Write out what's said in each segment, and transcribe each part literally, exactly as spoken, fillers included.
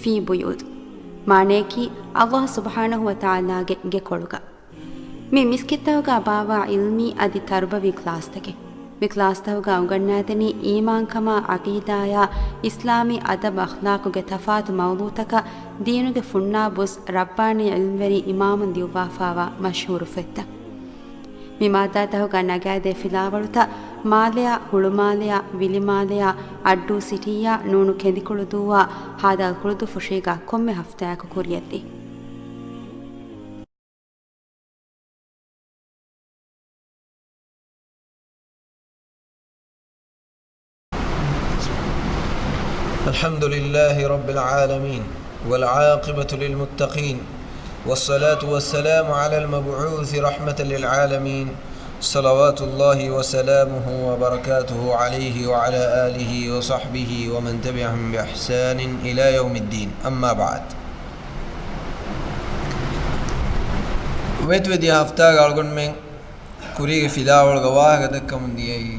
ފީ ބުޔޫތު، މާނަޔަކީ، ﷲ ސުބްޙާނަހޫ ވަތަޢާލާގެ ގެކޮޅުގަ. މި މިސްކިތްތަކުގަ ބާއްވާ ޢިލްމީ އަދި ތަރުބަވީ ކްލާސްތަކެއް. މި ކްލާސްތަކުގަ އުނގަންނާދެނީ އީމާންކަމާ، ޢަޤީދާޔާ، އިސްލާމީ އަދަބު އަޚްލާޤުގެ ތަފާތު މައުޟޫޢުތަކަށް ދީނުގެ ފުންނާ ބުސް ރައްބާނީ ޢިލްމުވެރި އިމާމުން ދިއުއްވާފާވާ މަޝްހޫރު ފޮތްތައް. މި މާއްދާތަކުގަ ނަގާދޭ ފިލާވަޅުތައް މާލެއާ، ހުޅުމާލެއާ، ވިލިމާލެއާ، އައްޑޫ ސިޓީއާ، ނޫނު ކެނދިކުޅުދޫއާ، ހާދަ އަލްކުޅުދޫ ފުށީގަ ކޮންމެ ހަފްތާއަކު ކުރިއަށްދީ. الحمد لله رب العالمين، والعاقبة للمتقين، والصلاة والسلام على المبعوث رحمة للعالمين، صلوات الله وسلامه وبركاته عليه وعلى آله وصحبه ومن تبعهم بإحسان إلى يوم الدين، أما بعد. ވެތުވެދިޔަ ހަފްތާގަ އަޅުގަނޑުމެން ކުރީގެ ފިލާވަޅުގަ ވާހަކަ ދައްކަމުން ދިޔައީ،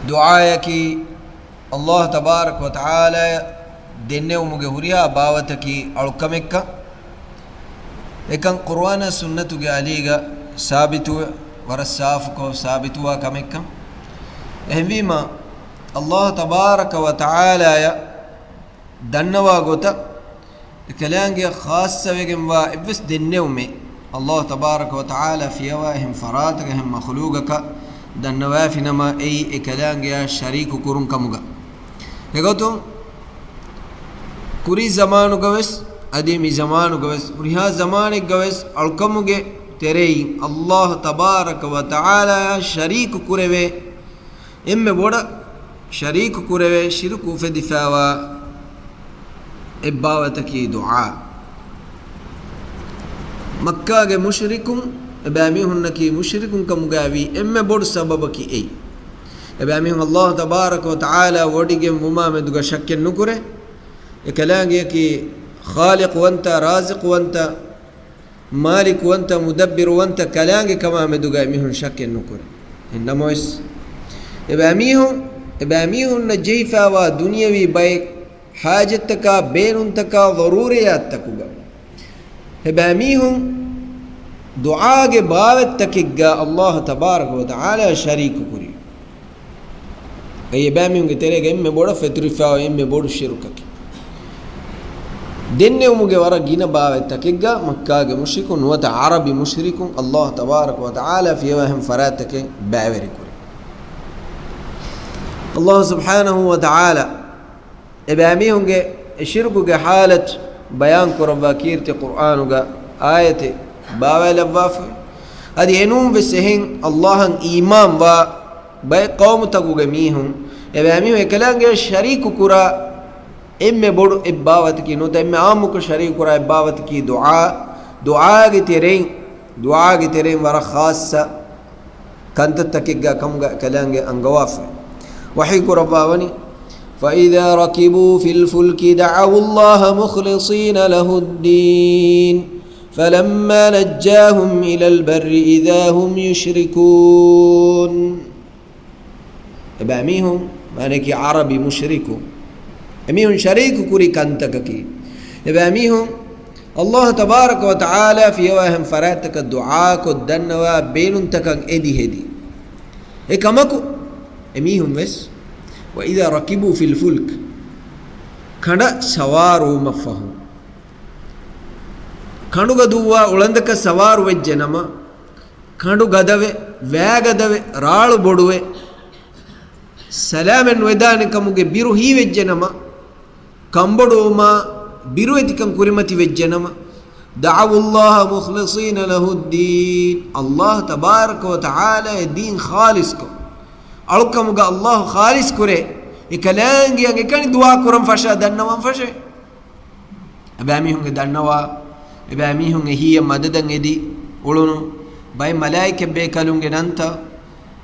ދުޢާއަކީ ﷲ ތަބާރަކަ ވަތަޢާލާއަށް ދެންނެވުމުގެ ހުރިހާ ބާވަތަކީ އަޅުކަމެއްކަން. އެކަން ޤުރުއާނާ ސުންނަތުގެ އަލީގަ ސާބިތުވެ، ވަރަށް ސާފުކޮށް ސާބިތުވާ ކަމެއްކަން. އެހެންވީމަ، ﷲ ތަބާރަކަ ވަތަޢާލާއަށް ދަންނަވާ ގޮތަށް އެކަލާނގެއަށް ޚާއްޞަވެގެންވާ އެއްވެސް ދެންނެވުމެއް ﷲ ތަބާރަކަ ވަތަޢާލާ ފިޔަވާ އެހެން ފަރާތަކަށް އެހެން މަޚުލޫގަކަށް ދަންނަވާފިނަމަ، އެއީ އެކަލާނގެއާ ޝަރީކު ކުރުން ކަމުގަ. އެގޮތުން ކުރީ ޒަމާނުގަވެސް އަދި މި ޒަމާނުގަވެސް ހުރިހާ ޒަމާނެއްގަވެސް އަޅުކަމުގެ ތެރެއިން ﷲ ތަބާރަކަ ވަތަޢާލާއާ ޝަރީކު ކުރެވޭ އެންމެ ބޮޑަށް ޝަރީކު ކުރެވޭ ޝިރުކު އުފެދިފާވާ އެއްބާވަތަކީ ދުޢާ. މައްކާގެ މުޝްރިކުން، އެބައިމީހުންނަކީ މުޝްރިކުން ކަމުގައިވީ އެންމެ ބޮޑު ސަބަބަކީ އެއީ. އެބައިމީހުން ﷲ ތަބާރަކަ ވަތަޢާލާ ވޮޑިގެން ވުމާ މެދުގަ ޝައްކެއް ނުކުރޭ. އެ ކަލާނގެއަކީ ޚާލިޤުވަންތަ، ރާޒިޤުވަންތަ، މާލިކުވަންތަ، މުދައްބިރުވަންތަ ކަލާނގެ ކަމާ މެދުގައި މީހުން ޝައްކެއް ނުކުރޭ. އެހެން ނަމަވެސް، އެބައިމީހުން، އެބައިމީހުންނަށް ޖެހިފާވާ ދުނިޔަވީ ބައެއް ޙާޖަތްތަކާ، ބޭނުންތަކާ، ޟަރޫރިޔާތްތަކުގަ، އެބައިމީހުން ދުޢާގެ ބާވަތްތަކެއްގަ ﷲ ތަބާރަކަ ވަތަޢާލާ ޝަރީކު ކުރީ. އެއީ އެބައިމީހުންގެ ތެރޭގަ އެންމެ ބޮޑަށް ފެތުރިފާވާ އެންމެ ބޮޑު ޝިރުކަކީ. ދެންނެވުމުގެ ވަރަށް ގިނަ ބާވަތްތަކެއްގަ މައްކާގެ މުޝްރިކުން ނުވަތަ ޢަރަބި މުޝްރިކުން ﷲ ތަބާރަކަ ވަތަޢާލާ ފިޔަވާ އެހެން ފަރާތްތަކެއް ބައިވެރިކުރި. ﷲ ސުބްޙާނަހޫ ވަތަޢާލާ އެބައިމީހުންގެ އެ ޝިރުކުގެ ޙާލަތު ބަޔާން ކުރައްވާ ކީރިތި ޤުރްއާނުގަ އާޔަތެއް ބާވައިލައްވާފައި. އަދި އެނޫން ވެސް އެހެން ﷲ އަށް އީމާންވާ ބައެއް ޤައުމުތަކުގެ މީހުން އެބައިމީހުން އެކަލާނގެއަށް ޝަރީކު ކުރާ އެންމެ ބޮޑު އެއްބާވަތަކީ ނުވަތަ އެންމެ ޢާއްމުކޮށް ޝަރީކު ކުރާ އެއްބާވަތަކީ ދުޢާ. ދުޢާގެ ތެރެއިން، ދުޢާގެ ތެރެއިން ވަރަށް ޚާއްޞަ ކަންތައްތަކެއްގަ ކަމުގަ ކަލާނގެ އަންގަވާފަ. ވަޙީ ކުރައްވާވަނީ، فإذا ركبوا في الفلك دعوا الله مخلصين له الدين فلما نجاهم إلى البر إذا هم يشركون. އެބައިމީހުން، މާނައަކީ ޢަރަބި މުޝްރިކު، އެމީހުން ޝަރީކު ކުރި ކަންތަކަކީ، އެބައިމީހުން ﷲ ތަބާރަކަ ވަތަޢާލާ ފިޔަވާ އެހެން ފަރާތްތަކަށް ދުޢާކޮށް ދަންނަވާ ބޭނުންތަކަށް އެދި ހެދި. އެކަމަކު، އެމީހުން ވެސް، وإذا ركبوا في الفلك، ކަނޑަށް ސަވާރުވުމަށްފަހު، ކަނޑުގަ ދުއްވާ އުޅަނދަކަށް ސަވާރު ވެއްޖެ ނަމަ، ކަނޑު ގަދަވެ، ވައިގަދަވެ، ރާޅު ބޮޑުވެ، ސަލާމަތް ނުވެދާނެ ކަމުގެ ބިރު ހީވެއްޖެ ނަމަ، ކަންބޮޑުވުމާ ބިރުވެތިކަން ކުރިމަތި ވެއްޖެ ނަމަ، دعوا الله مخلصين له الدين، ﷲ ތަބާރަކަ ވަތަޢާލާ އެ ދީން ޚާލިޞްކޮށް، އަޅުކަމުގަ ﷲ ޚާލިޞް ކުރޭ، އެކަލާނގެއަށް އެކަނި ދުޢާ ކުރަން ފަށާ ދަންނަވަން ފަށޭ. އެބައިމީހުންގެ ދަންނަވާ، އެބައިމީހުން އެހީއަށް މަދަދަށް އެދި އުޅުނު ބައެއް މަލާއިކަތްބޭކަލުންގެ ނަންތައް،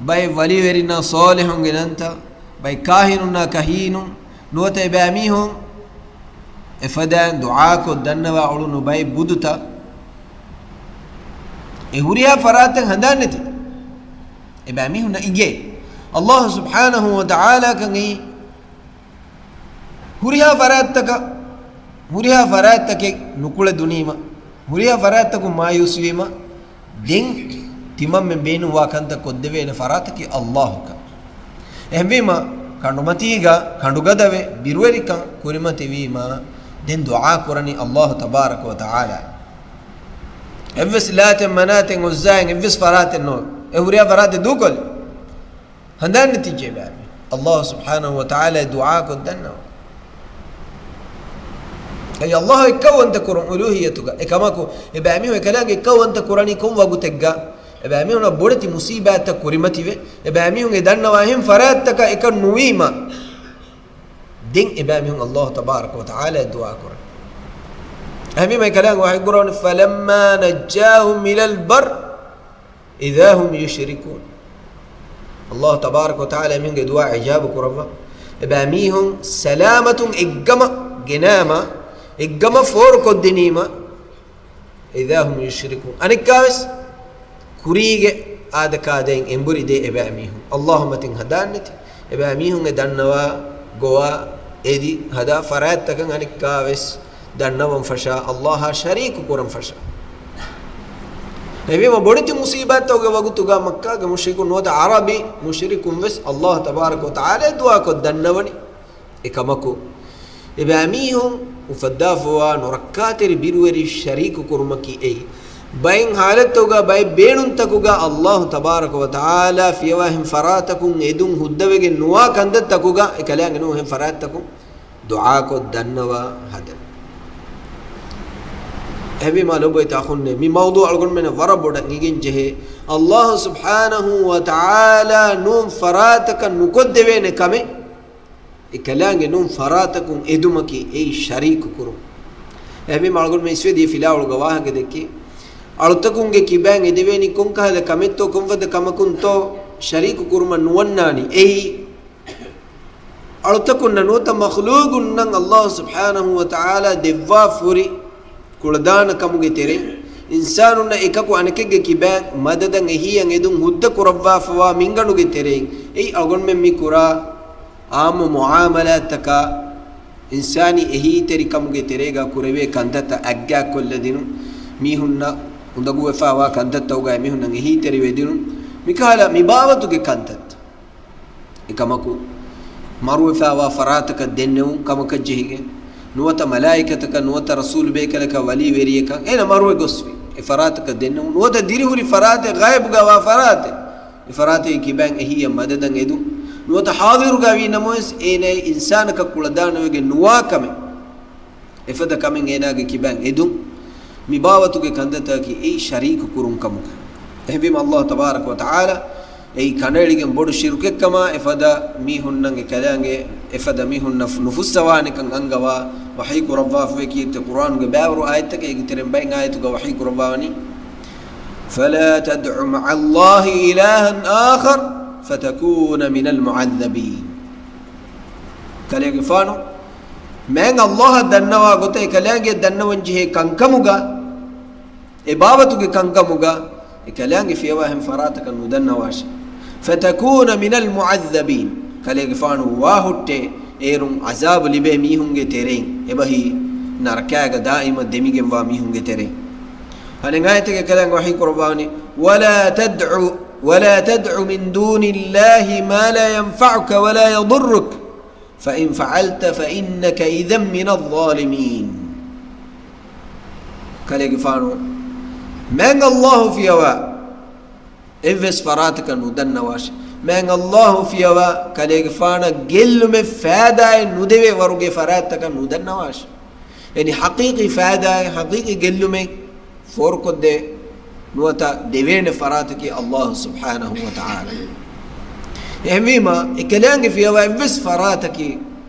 ބައެއް ވަލީވެރިންނާ ޞާލިޙުންގެ ނަންތައް، ބައެއް ކާހިނުންނާ ކަހީނުން، ނުވަތަ އެބައިމީހުން އެފަދައިން ދުޢާކޮށް ދަންނަވާ އުޅުނު ބައެއް ބުދުތައް، އެ ހުރިހާ ފަރާތެއް ހަނދާންނެތި އެބައިމީހުންނަށް އިނގޭ. ﷲ ސުބްޙާނަހޫ ވަތަޢާލާ ކަން އެއީ ހުރިހާ ފަރާތްތަކަށް ހުރިހާ ފަރާތްތަކެއް ނުކުޅެދުނީމަ، ހުރިހާ ފަރާތްތަކުން މާޔޫސްވީމަ، ދެން ތިމަންމެން ބޭނުންވާ ކަންތައް ކޮށްދެވޭނެ ފަރާތަކީ އައްލާހުކަން. އެހެންވީމަ، ކަނޑުމަތީގަ ކަނޑުގަދަވެ، ބިރުވެރިކަން ކުރިމަތިވީމަ، ދެން ދުޢާ ކުރަނީ އައްލާހު ތަބާރަކަ ވަ ތަޢާލާ. އެއްވެސް ލާތެއް މަނާތެއް އުއްޒާއެއް އެއްވެސް ފަރާތެއް ނޯ. އެ ހުރިހާ ފަރާތެއް ދޫކޮށްލި. ހަނދާން ނެތިއްޖެ އެބައިމީހުން އައްލާހު ސުބްޙާނަހު ވަ ތަޢާލާ ދުޢާކޮށް ދަންނަވަން. އެއީ އައްލާހު އެއްކައުވަންތަ ކުރުން އުލޫހިއްޔަތުގަ. އެކަމަކު، އެބައިމީހުން އެކަލާނގެ އެއްކައުވަންތަ ކުރަނީ ކޮން ވަގުތެއްގަ؟ އެބައިމީހުންނަށް ބޮޑެތި މުސީބާތްތައް ކުރިމަތިވެ، އެބައިމީހުން އެ ދަންނަވާ އެހެން ފަރާތްތަކަށް އެކަން ނުވީމަ، ދެން އެބައިމީހުން އައްލާހު ތަބާރަކަ ވަ ތަޢާލާ ދުޢާ ކުރަން. އެހެންވީމަ އެކަލާނގެ ވަޙީ ކުރަނީ، فَلَمَّا نَجَّاهُمْ إِلَى الْبَرِّ إِذَا هُمْ يُشْرِكُونَ. އައްލާހު ތަބާރަކަ ވަ ތަޢާލާ އެމީހުންގެ ދުޢާ އިޖާބަ ކުރައްވާ. އެބައިމީހުން ސަލާމަތުން އެއްގަމަށް ގެނާމަ، އެއްގަމަށް ފޯރުކޮށްދިނީމަ، إِذَا هُمْ يُشْرِكُونَ. އަނެއްކާވެސް ކުރީގެ އާދަކާދައިން އެނބުރި ދޭ އެބައިމީހުން. އައްލާހު މަތިން ހަނދާން ނެތި. އެބައިމީހުން އެ ދަންނަވާ، ގޮވާ، އެދި، ހަދާ ފަރާތްތަކަށް އަނެއްކާވެސް ދަންނަވަން ފަށާ، އައްލާހާ ޝަރީކު ކުރަން ފަށާ. އެހެންވީމަ ބޮޑެތި މުސީބާތްތަކުގެ ވަގުތުގަ މައްކާގެ މުޝްރިކުން ނުވަތަ ޢަރަބި މުޝްރިކުން ވެސް އައްލާހު ތަބާރަކަ ވަ ތަޢާލާ ދުޢާކޮށް ދަންނަވަނީ. އެކަމަކު، އެބައިމީހުން އުފައްދާފަވާ ނުރައްކާތެރި ބިރުވެރި ޝަރީކު ކުރުމަކީ އެއީ. ބައެއް ޙާލަތްތަކުގަ، ބައެއް ބޭނުންތަކުގަ އައްލާހު ތަބާރަކަ ވަ ތަޢާލާ ފިޔަވާ އެހެން ފަރާތަކުން އެދުން ހުއްދަވެގެން ނުވާ ކަންތައްތަކުގަ އެކަލާނގެ ނޫން އެހެން ފަރާތްތަކުން ދުޢާކޮށް ދަންނަވާ ހަދަން. އެހެންވީމާ ލޮބުވެތި އަޚުންނޭ، މި މައުޟޫޢު އަޅުގަނޑުމެންނަށް ވަރަށް ބޮޑަށް އެނގިގެން ޖެހޭ. އައްލާހު ސުބްޙާނަހު ވަ ތަޢާލާ ނޫން ފަރާތަކަށް ނުކޮށްދެވޭނެ ކަމެއް، އެކަލާނގެ ނޫން ފަރާތަކުން އެދުމަކީ އެއީ ޝަރީކު ކުރުން. އެހެންވީމަ އަޅުގަނޑުމެން އިސްވެދިޔަ ފިލާވަޅުގަ ވާހަކަ ދެއްކި، އަޅުތަކުންގެ ކިބައިން އެދެވޭނީ ކޮންކަހަލަ ކަމެއްތޯ ކޮންފަދަ ކަމަކުންތޯ ޝަރީކު ކުރުމަށް ނުވަންނާނީ. އެއީ އަޅުތަކުންނަށް ނުވަތަ މަޚްލޫގުންނަށް އައްލާހު ސުބްޙާނަހު ވަ ތަޢާލާ ދެއްވާ ފުރި ކުޅަދާނަ ކަމުގެ ތެރެއިން، އިންސާނުންނަށް އެކަކު އަނެކެއްގެ ކިބައިން މަދަދަށް އެހީއަށް އެދުން ހުއްދަ ކުރައްވާފަވާ މިންގަނޑުގެ ތެރެއިން، އެއީ އަޅުގަނޑުމެން މި ކުރާ އާއްމު މުޢާމަލާތްތަކާ، އިންސާނީ އެހީތެރިކަމުގެ ތެރޭގަ ކުރެވޭ ކަންތައްތައް އަތްގާތްކޮށްލަދިނުން، މީހުންނަށް އުނދަގޫވެފައިވާ ކަންތައްތަކުގަ އެމީހުންނަށް އެހީތެރިވެދިނުން، މިކަހަލަ މިބާވަތުގެ ކަންތައްތައް. އެކަމަކު، މަރުވެފައިވާ ފަރާތަކަށް ދެންނެވުން ކަމަކަށް ޖެހިގެން، ނުވަތަ މަލާއިކަތަކަށް، ނުވަތަ ރަސޫލު ބޭކަލަކަށް، ވަލީ ވެރިޔަކަށް އޭނަ މަރުވެ ގޮސްފި އެ ފަރާތަކަށް ދެންނެވުން، ނުވަތަ ދިރިހުރި ފަރާތެއް، ޣައިބުގަ ވާ ފަރާތެއް، އެ ފަރާތެއް ކިބައިން އެހީއަށް މަދަދަށް އެދުން، ނުވަތަ ޙާޟިރުގަ ވީ ނަމަވެސް އޭނައެއް އިންސާނަކަށް ކުޅަދާނަވެގެން ނުވާ ކަމެއް، އެފަދަ ކަމެއް އޭނާގެ ކިބައިން އެދުން، މި ބާވަތުގެ ކަންތައްތަކަކީ އެއީ ޝަރީކު ކުރުން ކަމުގަ. އެހެންވީމަ އައްލާހު ތަބާރަކަ ވަ ތަޢާލާ އެއީ ކަނޑައެޅިގެން ބޮޑު ޝިރުކެއްކަމާ، އެފަދަ މީހުންނަށް އެ ކަލާނގެ އެފަދަ މީހުންނަށް ނުފުއްސަވާނެކަން އަންގަވާ ވަޙީ ކުރައްވާފަވޭ ކީރިތި ޤުރްއާނުގެ ބައިވަރު އާޔަތްތަކެއް. އޭގެ ތެރެއިން ބައެއް އާޔަތުގަ ވަޙީ ކުރައްވާވަނީ، فَلَا تَدْعُ مَعَ اللَّهِ إِلَٰهًا آخَرَ فَتَكُونَ مِنَ الْمُعَذَّبِينَ. ކަލޭގެފާނު، މާތް އައްލާހަށް ދަންނަވާ ގޮތަށް އެ ކަލާނގެ ދަންނަވަން ޖެހޭ ކަންކަމުގަ، އެ ބާވަތުގެ ކަންކަމުގަ، އެ ކަލާނގެ ފިޔަވާ އެހެން ފަރާތަކަށް ނުދަންނަވާށޭ. فَتَكُونَ مِنَ الْمُعَذَّبِينَ. ކަލޭގެފާނު ވާހުއްޓޭ އޭރުން ޢަޒާބު ލިބޭ މީހުންގެ ތެރެއިން، އެބަހީ ނަރަކާގަ ދާއިމަށް ދެމިގެންވާ މީހުންގެ ތެރެއިން. އަނެއް އާޔަތެއްގަ ކަލާނގެ ވަޙީ ކުރައްވާވަނީ، وَلَا تَدْعُ، وَلَا تَدْعُ مِن دُونِ اللَّهِ مَا لَا يَنفَعُكَ وَلَا يَضُرُّكَ فَإِن فَعَلْتَ فَإِنَّكَ إِذًا مِنَ الظَّالِمِينَ. ކަލޭގެފާނު، މާތް އައްލާހު ފިޔަވާ އެއްވެސް ފަރާތަކަށް ނުދަންނަވާށޭ. މާތް އައްލާހު ފިޔަވާ ކަލޭގެފާނަށް ގެއްލުމެއް ފައިދާއެއް ނުދެވޭ ވަރުގެ ފަރާތްތަކަށް ނުދަންނަވާށޭ. އެނީ ޙަޤީޤީ ފައިދާއެއް، ޙަޤީޤީ ގެއްލުމެއް ފޯރުކޮށްދޭ ނުވަތަ ދެވޭނެ ފަރާތަކީ އައްލާހު ސުބްޙާނަހު ވަ ތަޢާލާ. އެހެންވީމަ، އެ ކަލާނގެ ފިޔަވާ އެއްވެސް ފަރާތަކީ،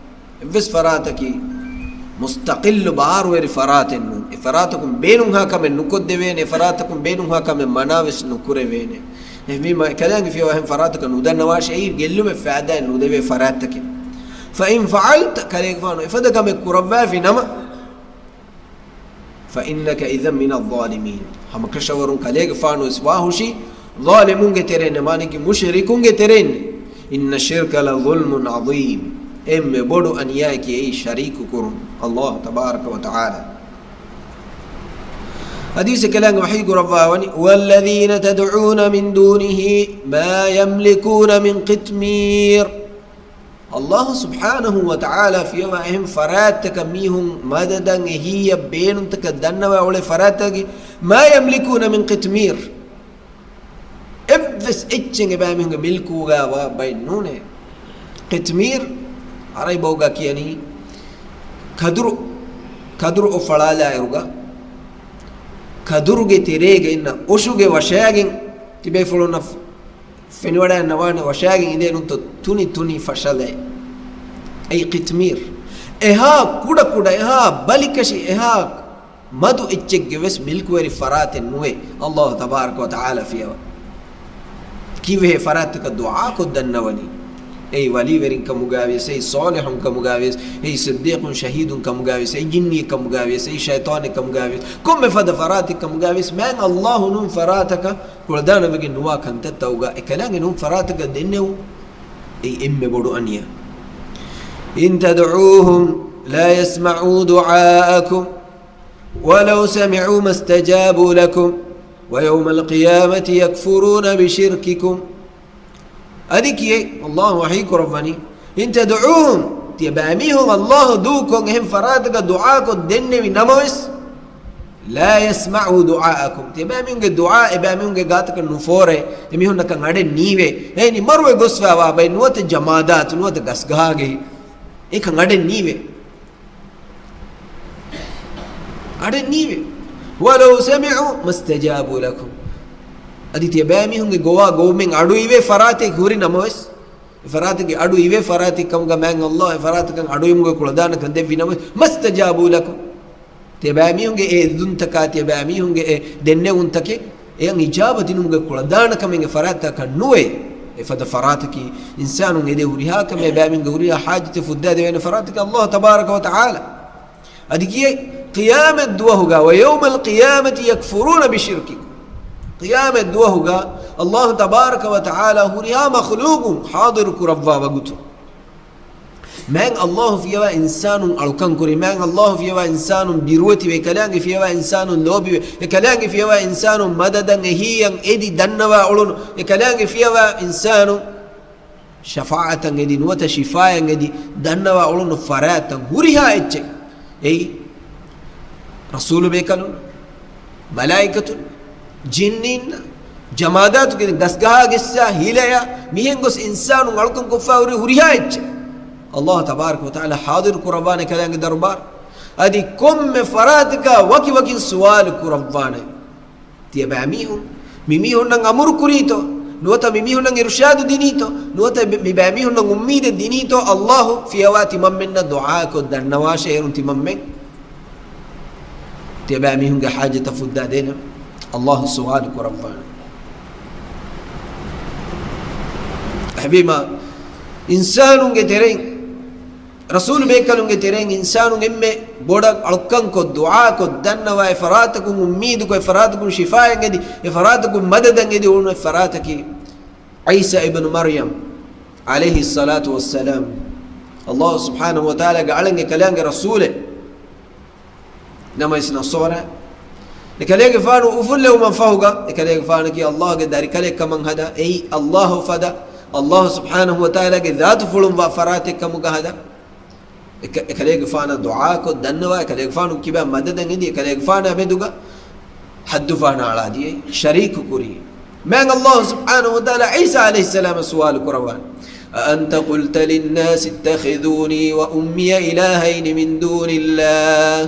އެއްވެސް ފަރާތަކީ މުސްތަޤިއްލު ބާރުވެރި ފަރާތެއް ނޫން. އެ ފަރާތަކުން ބޭނުންހާ ކަމެއް ނުކޮށްދެވޭނެ، އެ ފަރާތަކުން ބޭނުންހާ ކަމެއް މަނާވެސް ނުކުރެވޭނެ. އެހެންވީމަ، އެ ކަލާނގެ ފިޔަވާ އެހެން ފަރާތަކަށް ނުދަންނަވާށޭ، އެއީ ގެއްލުމެއް ފައިދާއެއް ނުދެވޭ ފަރާތްތަކެއް. فَإِن فَعَلْتَ، ކަލޭގެފާނު އެފަދަ ކަމެއް ކުރައްވާފި ނަމަ، فَإِنَّكَ إِذًا مِنَ الظَّالِمِينَ. ހަމަކަށަވަރުން ކަލޭގެފާނު ވެސް ވާހުށީ ޒާލިމުންގެ ތެރެއިން، މާނައަކީ މުޝްރިކުންގެ ތެރެއިން. إِنَّ الشِّرْكَ لَظُلْمٌ عَظِيمٌ. އެންމެ ބޮޑު އަނިޔާއަކީ އެއީ ޝަރީކު ކުރުން އައްލާހު ތަބާރަކަ ވަ ތަޢާލާ. ޙަދީޘެއް ކަލާނގެ ވަޙީ ކުރައްވާވަނީ، "والذين تدعون من دونه ما يملكون من قطمير." އައްލާހު ސުބްޙާނަހު ވަ ތަޢާލާ ފިޔަވާ އެހެން ފަރާތްތަކަށް މީހުން މަދަދަށް އެހީއަށް ބޭނުންތަކަށް ދަންނަވާ އުޅޭ ފަރާތްތަކަކީ، "ما يملكون من قطمير." އެއްވެސް އެއްޗެއް އެބައިމީހުންގެ މިލްކުގަ ވާ ބައެއް ނޫނޭ. ޤިޠްމީރު، ޢަރަބިބަހުގަ ކިޔަނީ ކަދުރު، ކަދުރު އޮށް ފަޅާލާއިރުގަ، ކަދުރުގެ ތެރޭގަ އިންނަ އޮށުގެ ވަށާގެން ތިބޭފުޅުންނަށް ފެނިވަޑައިގަންނަވާނެ ވަށާގެން އިނދޭ ނޫންތޯ ތުނި ތުނި ފަށަލައެއް. އެއީ ޤިޠްމީރު. އެހާ ކުޑަ ކުޑަ، އެހާ ބަލިކަށި، އެހާ މަދު އެއްޗެއްގެ ވެސް މިލްކުވެރި ފަރާތެއް ނުވޭ އައްލާހު ތަބާރަކަ ވަ ތަޢާލާ ފިޔަވާ. ކީއްވެހޭ ފަރާތްތަކަށް ދުޢާކޮށް ދަންނަވަނީ؟ އެއީ ވަލީވެރިން ކަމުގައިވިޔަސް، އެއީ ޞާލިޙުން ކަމުގައިވިޔަސް، އެއީ ޞިއްދީޤުން ޝަހީދުން ކަމުގައިވިޔަސް، އެއީ ޖިންނިއެއް ކަމުގައިވިޔަސް، އެއީ ޝައިޠާނެއް ކަމުގައިވިޔަސް، ކޮންމެ ފަދަ ފަރާތެއް ކަމުގައިވިޔަސް، މާތް އައްލާހު ނޫން ފަރާތަކަށް ކުޅަދާނަވެގެން ނުވާ ކަންތައްތަކުގަ އެކަލާނގެ ނޫން ފަރާތަކަށް ދެންނެވުން، އެއީ އެންމެ ބޮޑު އަނިޔާ. إن تدعوهم لا يسمعوا دعاءكم ولو سمعوا ما استجابوا لكم ويوم القيامة يكفرون بشرككم. އަދި ކިޔޭ، އައްލާހު ވަޙީ ކުރައްވަނީ، إن تدعوهم، ތިޔަބައިމީހުން އައްލާހު ދޫކޮށް އެހެން ފަރާތަކަށް ދުޢާކޮށް ދެންނެވި ނަމަވެސް، لا يسمعوا دعاءكم، ތިޔަބައިމީހުންގެ ދުޢާ އެބައިމީހުންގެ ގާތަކަށް ނުފޯރޭ، އެމީހުންނަކަށް އަޑެއް ނީވޭ. އެހެނީ މަރުވެ ގޮސްފައިވާ ބައެއް ނުވަތަ ޖަމާދާތު ނުވަތަ ގަސްގަހާގެހި، އެކަން އަޑެއް ނީވޭ. އަޑެއް ނީވޭ. ولو سمعوا ما استجابوا لكم. އަދި ތިޔަބައިމީހުންގެ ގޮވާ ގޮވުމެއް އަޑު އިވޭ ފަރާތެއް ހުރި ނަމަވެސް، އެ ފަރާތެއްގެ އަޑު އިވޭ ފަރާތެއް ކަމުގަ މާތް އައްލާހު އެ ފަރާތަކަށް އަޑުއިވުމުގެ ކުޅަދާނަކަން ދެއްވި ނަމަވެސް، ما استجابوا لكم. ތިޔަބައިމީހުންގެ އެ އެދުންތަކާ، ތިޔަބައިމީހުންގެ އެ ދެންނެވުންތަކެއް، އެޔަށް އިޖާބަ ދިނުމުގެ ކުޅަދާނަކަމެއް އެ ފަރާތަކަށް ނުވޭ. އެފަދަ ފަރާތަކީ އިންސާނުން އެދޭ ހުރިހާ ކަމެއް، އެބައިމީހުންގެ ހުރިހާ ޙާޖަތެއް ފުއްދާދެވޭނެ ފަރާތަކީ އައްލާހު ތަބާރަކަ ވަ ތަޢާލާ. އަދި ކިޔޭ، ޤިޔާމަތް ދުވަހުގަ، ويوم القيامة يكفرون بشرككم. ޤިޔާމަތް ދުވަހުގަ އައްލާހު ތަބާރަކަ ވަ ތަޢާލާ ހުރިހާ މަޚްލޫޤުން ޙާޟިރު ކުރައްވާ ވަގުތު، މާތް އައްލާހު ފިޔަވާ އިންސާނުން އަޅުކަން ކުރި، މާތް އައްލާހު ފިޔަވާ އިންސާނުން ބިރުވެތިވެ، އެކަލާނގެ ފިޔަވާ އިންސާނުން ލޯބިވެ، އެކަލާނގެ ފިޔަވާ އިންސާނުން މަދަދަށް އެހީއަށް އެދި ދަންނަވާ އުޅުނު، އެކަލާނގެ ފިޔަވާ އިންސާނުން ޝަފާޢަތަށް އެދި ނުވަތަ ޝިފާއަށް އެދި ދަންނަވާ އުޅުނު ފަރާތްތައް ހުރިހާ އެއްޗެއް. އެއީ ރަސޫލު ބޭކަލުން، މަލާއިކަތުން، ޖިންނީން، ޖަމާދާތުގެ ގަސްގަހާ ގެއްސާ ހިލަޔާ މިހެން ގޮސް އިންސާނުން އަޅުކަން ކޮށްފަ ހުރި ހުރިހާ އެއްޗެއް އައްލާހު ތަބާރަކަ ވަ ތަޢާލާ ޙާޟިރު ކުރައްވާނެ ކަލާނގެ ދަރުބާރަށް. އަދި ކޮންމެ ފަރާތަކާ ވަކި ވަކިން ސުވާލު ކުރައްވާނެ. ތިޔަބައިމީހުން މި މީހުންނަށް އަމުރު ކުރީތޯ؟ ނުވަތަ މި މީހުންނަށް އިރުޝާދު ދިނީތޯ؟ ނުވަތަ މި، މި ބައިމީހުންނަށް އުއްމީދެއް ދިނީތޯ؟ އައްލާހު ފިޔަވާ ތިމަންމެންނަށް ދުޢާކޮށް ދަންނަވާށޭ އޭރުން ތިމަންމެން. ތިޔަބައިމީހުންގެ ޙާޖަތަށް ފުއްދާ ދޭނަމޭ އައްލާހު ސުވާލު ކުރައްވާނެ. އެހެންވީމާ، އިންސާނުންގެ ތެރެއިން ރަސޫލު ބޭކަލުންގެ ތެރެއިން އިންސާނުން އެންމެ ބޮޑަށް އަޅުކަންކޮށް، ދުޢާކޮށް، ދަންނަވާ، އެ ފަރާތަކުން އުއްމީދުކޮށް، އެ ފަރާތަކުން ޝިފާއެއް އެދި، އެ ފަރާތަކުން މަދަދަށް އެދި އުޅުނު އެއް ފަރާތަކީ ޢީސާ އިބްނު މަރްޔަމް ޢަލައިހިއްޞަލާތު ވައްސަލާމް. އައްލާހު ސުބްޙާނަހު ވަ ތަޢާލާގެ އަޅަންގެ ކަލާނގެ ރަސޫލެއް. ނަމަވެސް ނަޞާރާ އެކަލޭގެފާނު އުފުއްލެވުމަށް ފަހުގަ، އެކަލޭގެފާނަކީ އައްލާހުގެ ދަރިކަލެއް ކަމަށް ހަދާ، އެއީ އައްލާހު ފަދަ، އައްލާހު ސުބްޙާނަހު ވަ ތަޢާލާގެ ޒާތުފުޅުން ވާ ފަރާތެއް ކަމުގަ ހަދާ. އެކަ-، އެކަލޭގެފާނަށް ދުޢާކޮށް ދަންނަވާ، އެކަލޭގެފާނު ކިބާ މަދަދަށް އެދި، އެކަލޭގެފާނާ މެދުގަ ހައްދުފަހަނަ އަޅާދިޔައީ، ޝަރީކު ކުރި. މާތް އައްލާހު ސުބްޙާނަހު ވަ ތަޢާލާ ޢީސާ ޢަލައިހިއްސަލާމަށް ސުވާލު ކުރައްވާނެ، أأنت قلت للناس اتخذوني وأمي إلهين من دون الله.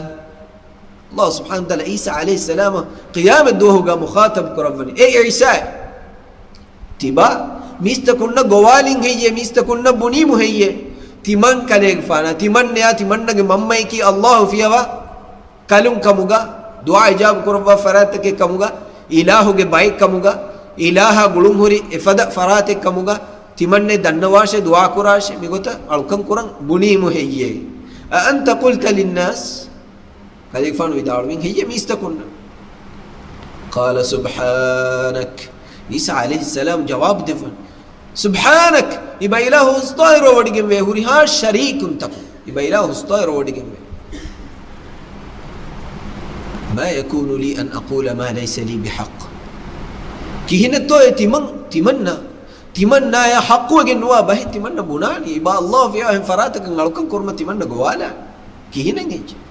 އައްލާހު ސުބްޙާނަހު ވަ ތަޢާލާ ޢީސާ ޢަލައިހިއްސަލާމަށް ޤިޔާމަތް ދުވަހުގަ މުޚާޠަބު ކުރައްވަނީ، އޭ ޢީސާ، ތިބާ މީސްތަކުންނަށް ގޮވާލިން ހެއްޔޭ؟ މީސްތަކުންނަށް ބުނީމު ހެއްޔޭ؟ ތިމަން ކަލޭގެފާނާ، ތިމަންނެޔާ، ތިމަންނަގެ މަންމަޔަކީ އައްލާހު ފިޔަވާ ކަލުން ކަމުގަ، ދުޢާ އިޖާބު ކުރައްވާ ފަރާތްތަކެއް ކަމުގަ، އިލާހުގެ ބައެއް ކަމުގަ، އިލާހާ ގުޅުންހުރި އެފަދަ ފަރާތެއް ކަމުގަ، ތިމަންނެ ދަންނަވާށޭ، ދުޢާ ކުރާށޭ، މިގޮތަށް އަޅުކަން ކުރަން ބުނީމު ހެއްޔޭ؟ أأنت قلت للناس؟ ކަލޭގެފާނު ވިދާޅުވިން ހެއްޔޭ މީސްތަކުންނަށް؟ قال سبحانك. ޢީސާ ޢަލައިހިއްސަލާމް ޖަވާބު ދެއްވަން. ސުބްޙާނަކަ، އިބަ އިލާހު ހުސްޠާހިރު ވޮޑިގެންވޭ ހުރިހާ ޝަރީކުންތަކުން. އިބަ އިލާހު ހުސްޠާހިރު ވޮޑިގެންވޭ. ما يكون لي أن أقول ما ليس لي بحق. ކިހިނެއްތޯ އެ ތިމަން، ތިމަންނަ، ތިމަންނާޔާ ޙައްޤުވެގެން ނުވާ ބަހެއް ތިމަންނަ ބުނާނީ؟ އިބާ ﷲ ފިޔާ އެހެން ފަރާތަކަށް އަޅުކަން ކުރުމަށް ތިމަންނަ ގޮވާލާނީ؟ ކިހިނެއް އެއްޗެއް؟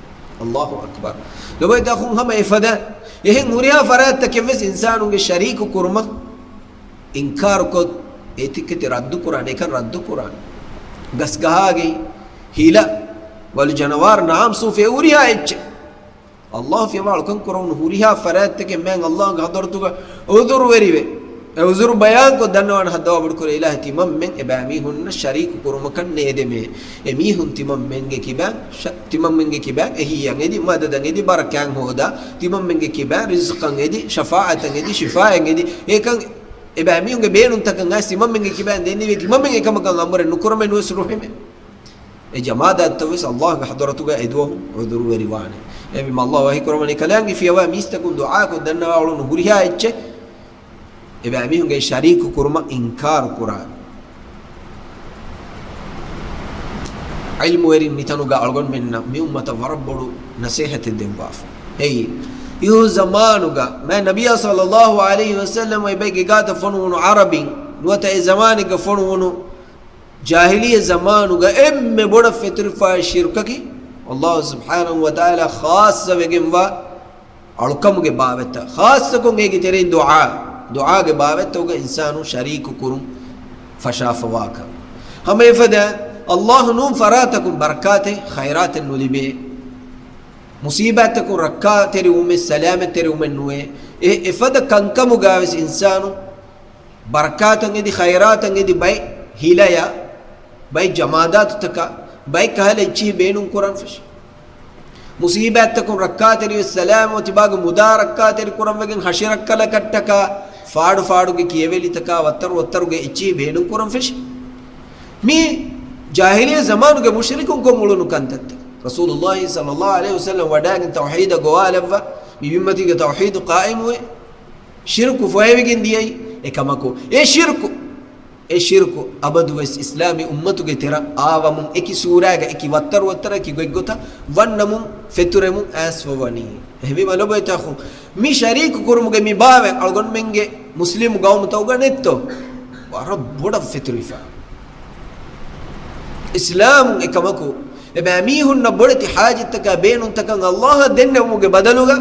ﷲ އަކްބަރު. ލޮބުވެތި އަޚުން ހަމަ އެފަދަ އެހެން ހުރިހާ ފަރާތްތަކެއްވެސް އިންސާނުންގެ ޝަރީކު ކުރުމަށް އިންކާރުކޮށް، އެތިއްކެތި ރައްދުކުރާނެ، އެކަން ރައްދުކުރާނެ. ގަސްގަހާގެ ހިލަ، ވަލު ޖަނަވާރު ނާމްސޫފެ ހުރިހާ އެއްޗެއް. ﷲ ފިޔަވާ އަޅުކަން ކުރެވުނު ހުރިހާ ފަރާތްތަކެއް މާތް ﷲގެ ޙަޟްރަތުގަ ޢުޛުރުވެރިވެ، އެ ޢުޛުރު ބަޔާންކޮށް ދަންނަވާން ހައްދަވާ ބޮޑުކުރޭ، އިލާހި ތިމަންމެން އެބައިމީހުންނަށް ޝަރީކު ކުރުމަކަށް ނޭދެމޭ. އެމީހުން ތިމަންމެންގެ ކިބައިން ޝަ-، ތިމަންމެންގެ ކިބައިން އެހީއަށް އެދި، މަދަދަށް އެދި، ބަރަކާތް ހޯދާ، ތިމަންމެންގެ ކިބައިން ރިޒްޤަށް އެދި، ޝަފާޢަތަށް އެދި، ޝިފާއަށް އެދި، އެކަން އެބައިމީހުންގެ ބޭނުންތަކަށް އައިސް ތިމަންމެންގެ ކިބައިން ދެންނެވި، ތިމަންމެން އެކަމަކަށް އަމުރެއް ނުކުރަމޭ ނުވެސް ރުހެމޭ. އެ ޖަމާދާތްތައް ވެސް ﷲގެ ޙަޟްރަތުގަ އެދުވަހު ޢުޛުރުވެރިވާނެ. އެހެންވީމަ ﷲ ވަޙީ ކުރައްވަނީ ކަލާނގެ ފިޔަވާ މީސްތަކުން ދުޢާކޮށް ދަންނަވާ އުޅުނު ހުރިހާ އެއްޗެއް އެބައިމީހުންގެ ޝަރީކު ކުރުމަށް އިންކާރު ކުރާނެ. ޢިލްމުވެރިން މިތަނުގަ އަޅުގަނޑުމެންނަށް މި އުއްމަތަށް ވަރަށް ބޮޑު ނަޞޭޙަތެއް ދެއްވާފަ. އެއީ، އިހު ޒަމާނުގަ މާތް ނަބިއްޔާ ޞައްލައްލާހު ޢަލައިހި ވަސައްލަމް އެބައިގެ ގާތަށް ފޮނުވުނު ޢަރަބިން ނުވަތަ އެ ޒަމާނެއްގަ ފޮނުވުނު ޖާހިލިއްޔަ ޒަމާނުގަ އެންމެ ބޮޑަށް ފެތުރިފައި ޝިރްކަކީ، ﷲ ސުބްޙާނަހު ވަތަޢާލާ ޚާއްޞަވެގެންވާ އަޅުކަމުގެ ބާވަތްތައް، ޚާއްޞަކޮށް އޭގެ ތެރެއިން ދުޢާ، ދުޢާގެ ބާވަތްތަކުގަ އިންސާނު ޝަރީކު ކުރުން ފަށާފަވާކަން. ހަމަ އެފަދަ ﷲ ނޫން ފަރާތަކުން ބަރަކާތެއް، ޚައިރާތެއް ނުލިބޭ. މުޞީބާތްތަކުން ރައްކާތެރިވުމެއް، ސަލާމަތްތެރިވުމެއް ނުވޭ. އެ އެފަދަ ކަންކަމުގަވެސް އިންސާނު ބަރަކާތަށް އެދި، ޚައިރާތަށް އެދި ބައެއް ހިލަޔަށް، ބައެއް ޖަމާދާތުތަކަށް، ބައެއް ކަހަލަ އެއްޗިހި ބޭނުން ކުރަން ފެށި. މުޞީބާތްތަކުން ރައްކާތެރިވެ، ސަލާމަތް ތިބާގެ މުދާ ރައްކާތެރި ކުރަންވެގެން ހަށިރައްކަލަކަށްޓަކާ، ފާޑު ފާޑުގެ ކިޔެވެލިތަކާ، ވައްތަރު ވައްތަރުގެ އެއްޗިހި ބޭނުން ކުރަން ފެށި. މީ ޖާހިލިއްޔަ ޒަމާނުގެ މުޝްރިކުން ކޮށް އުޅުނު ކަންތައްތައް. ރަސޫލުﷲ ޞައްލައްލާހު ޢަލައިހި ވަސައްލަމް ވަޑައިގެން ތައުޙީދަށް ގޮވާލައްވާ، މި ބިންމަތީގަ ތައުޙީދު ޤާއިމުވެ، ޝިރްކު ފޮހެވިގެން ދިޔައީ އެކަމަކު. އެ ޝިރްކު، އެ ޝިރްކު އަބަދުވެސް އިސްލާމީ އުއްމަތުގެ ތެރަށް އާވަމުން އެކި ސޫރާގަ، އެކި ވައްތަރު ވައްތަރަށް، އެކި ގޮތްގޮތަށް ވަންނަމުން ފެތުރެމުން އައިސްފަވަނީ. އެހެންވީމަ ލޮބުވެތި އަޚުން، މި ޝަރީކު ކުރުމުގެ މި ބާވަތް އަޅުގަނޑުމެންގެ މުސްލިމު ގައުމުތަކުގަ ނެތްތޯ؟ ވަރަށް ބޮޑަށް ފެތުރިފަ. އިސްލާމުން އެކަމަކު، އެބައިމީހުންނަށް ބޮޑެތި ޙާޖަތްތަކާ ބޭނުންތަކަށް ﷲ އަށް ދެންނެވުމުގެ ބަދަލުގަ،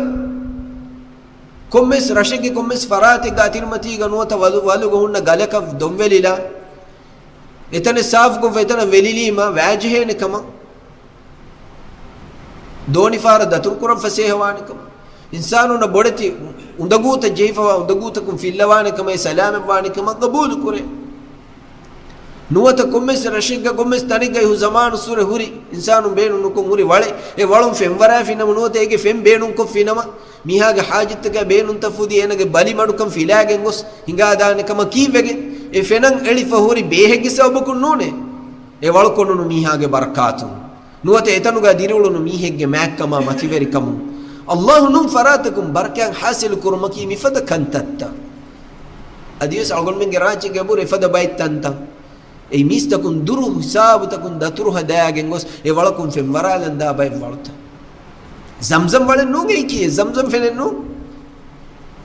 ކޮންމެސް ރަށެއްގެ ކޮންމެސް ފަރާތެއްގަ އަތިރިމަތީގަ ނުވަތަ ވަލު، ވަލުގަ ހުންނަ ގަލަކަށް ދޮންވެލިލާ، އެތަނެއް ސާފުކޮށްފަ އެތަނަށް ވެލިލީމަ ވާޖެހޭނެ ކަމަށް، ދޯނިފަހަރަށް ދަތުރުކުރަން ފަސޭހަވާނެ ކަމަށް، އިންސާނުންނަށް ބޮޑެތި އުނދަގޫތައް ޖެހިފަވާ އުނދަގޫތަކުން ފިއްލަވާނެ ކަމަށް، ސަލާމަތްވާނެ ކަމަށް ޤަބޫލު ކުރޭ. ނުވަތަ ކޮންމެސް ރަށެއްގަ ކޮންމެސް ތަނެއްގައި ހު ޒަމާނުއްސުރެ ހުރި އިންސާނުން ބޭނުން ނުކޮށް ހުރި ވަޅެއް، އެ ވަޅުން ފެންވަރާފިނަމަ ނުވަތަ އޭގެ ފެން ބޭނުންކޮށްފިނަމަ، މީހާގެ ޙާޖަތްތަކާ ބޭނުންތައް ފުދި އޭނަގެ ބަލިމަޑުކަން ފިލާގެން ގޮސް ހިނގާދާނެ ކަމަށް ކީއްވެގެން؟ އެ ފެނަށް އެޅިފަ ހުރި ބޭހެއްގެ ސަބަބަކުން ނޫނޭ. އެ ވަޅު ކޮނުނު މީހާގެ ބަރަކާތުން ނުވަތަ އެތަނުގަ ދިރިއުޅުނު މީހެއްގެ މާތްކަމާ މަތިވެރިކަމުން ﷲ ނޫން ފަރާތަކުން ބަރަކާތް ޙާޞިލު ކުރުމަކީ މިފަދަ ކަންތައްތައް. އަދިވެސް އަޅުގަނޑުމެންގެ ރާއްޖޭގެ އަބުރު އެފަދަ ބައެއް ތަންތަން އެ މީސްތަކުން ދުރު ހިސާބުތަކުން ދަތުރު ހަދާގެން ގޮސް އެ ވަޅަކުން ފެންވަރާލަން ދާ ބައެއް ވަޅުތައް. ޒަމްޒަމް ވަޅެއް ނޫން އެއީކީ، ޒަމްޒަމް ފެނެއް ނޫން.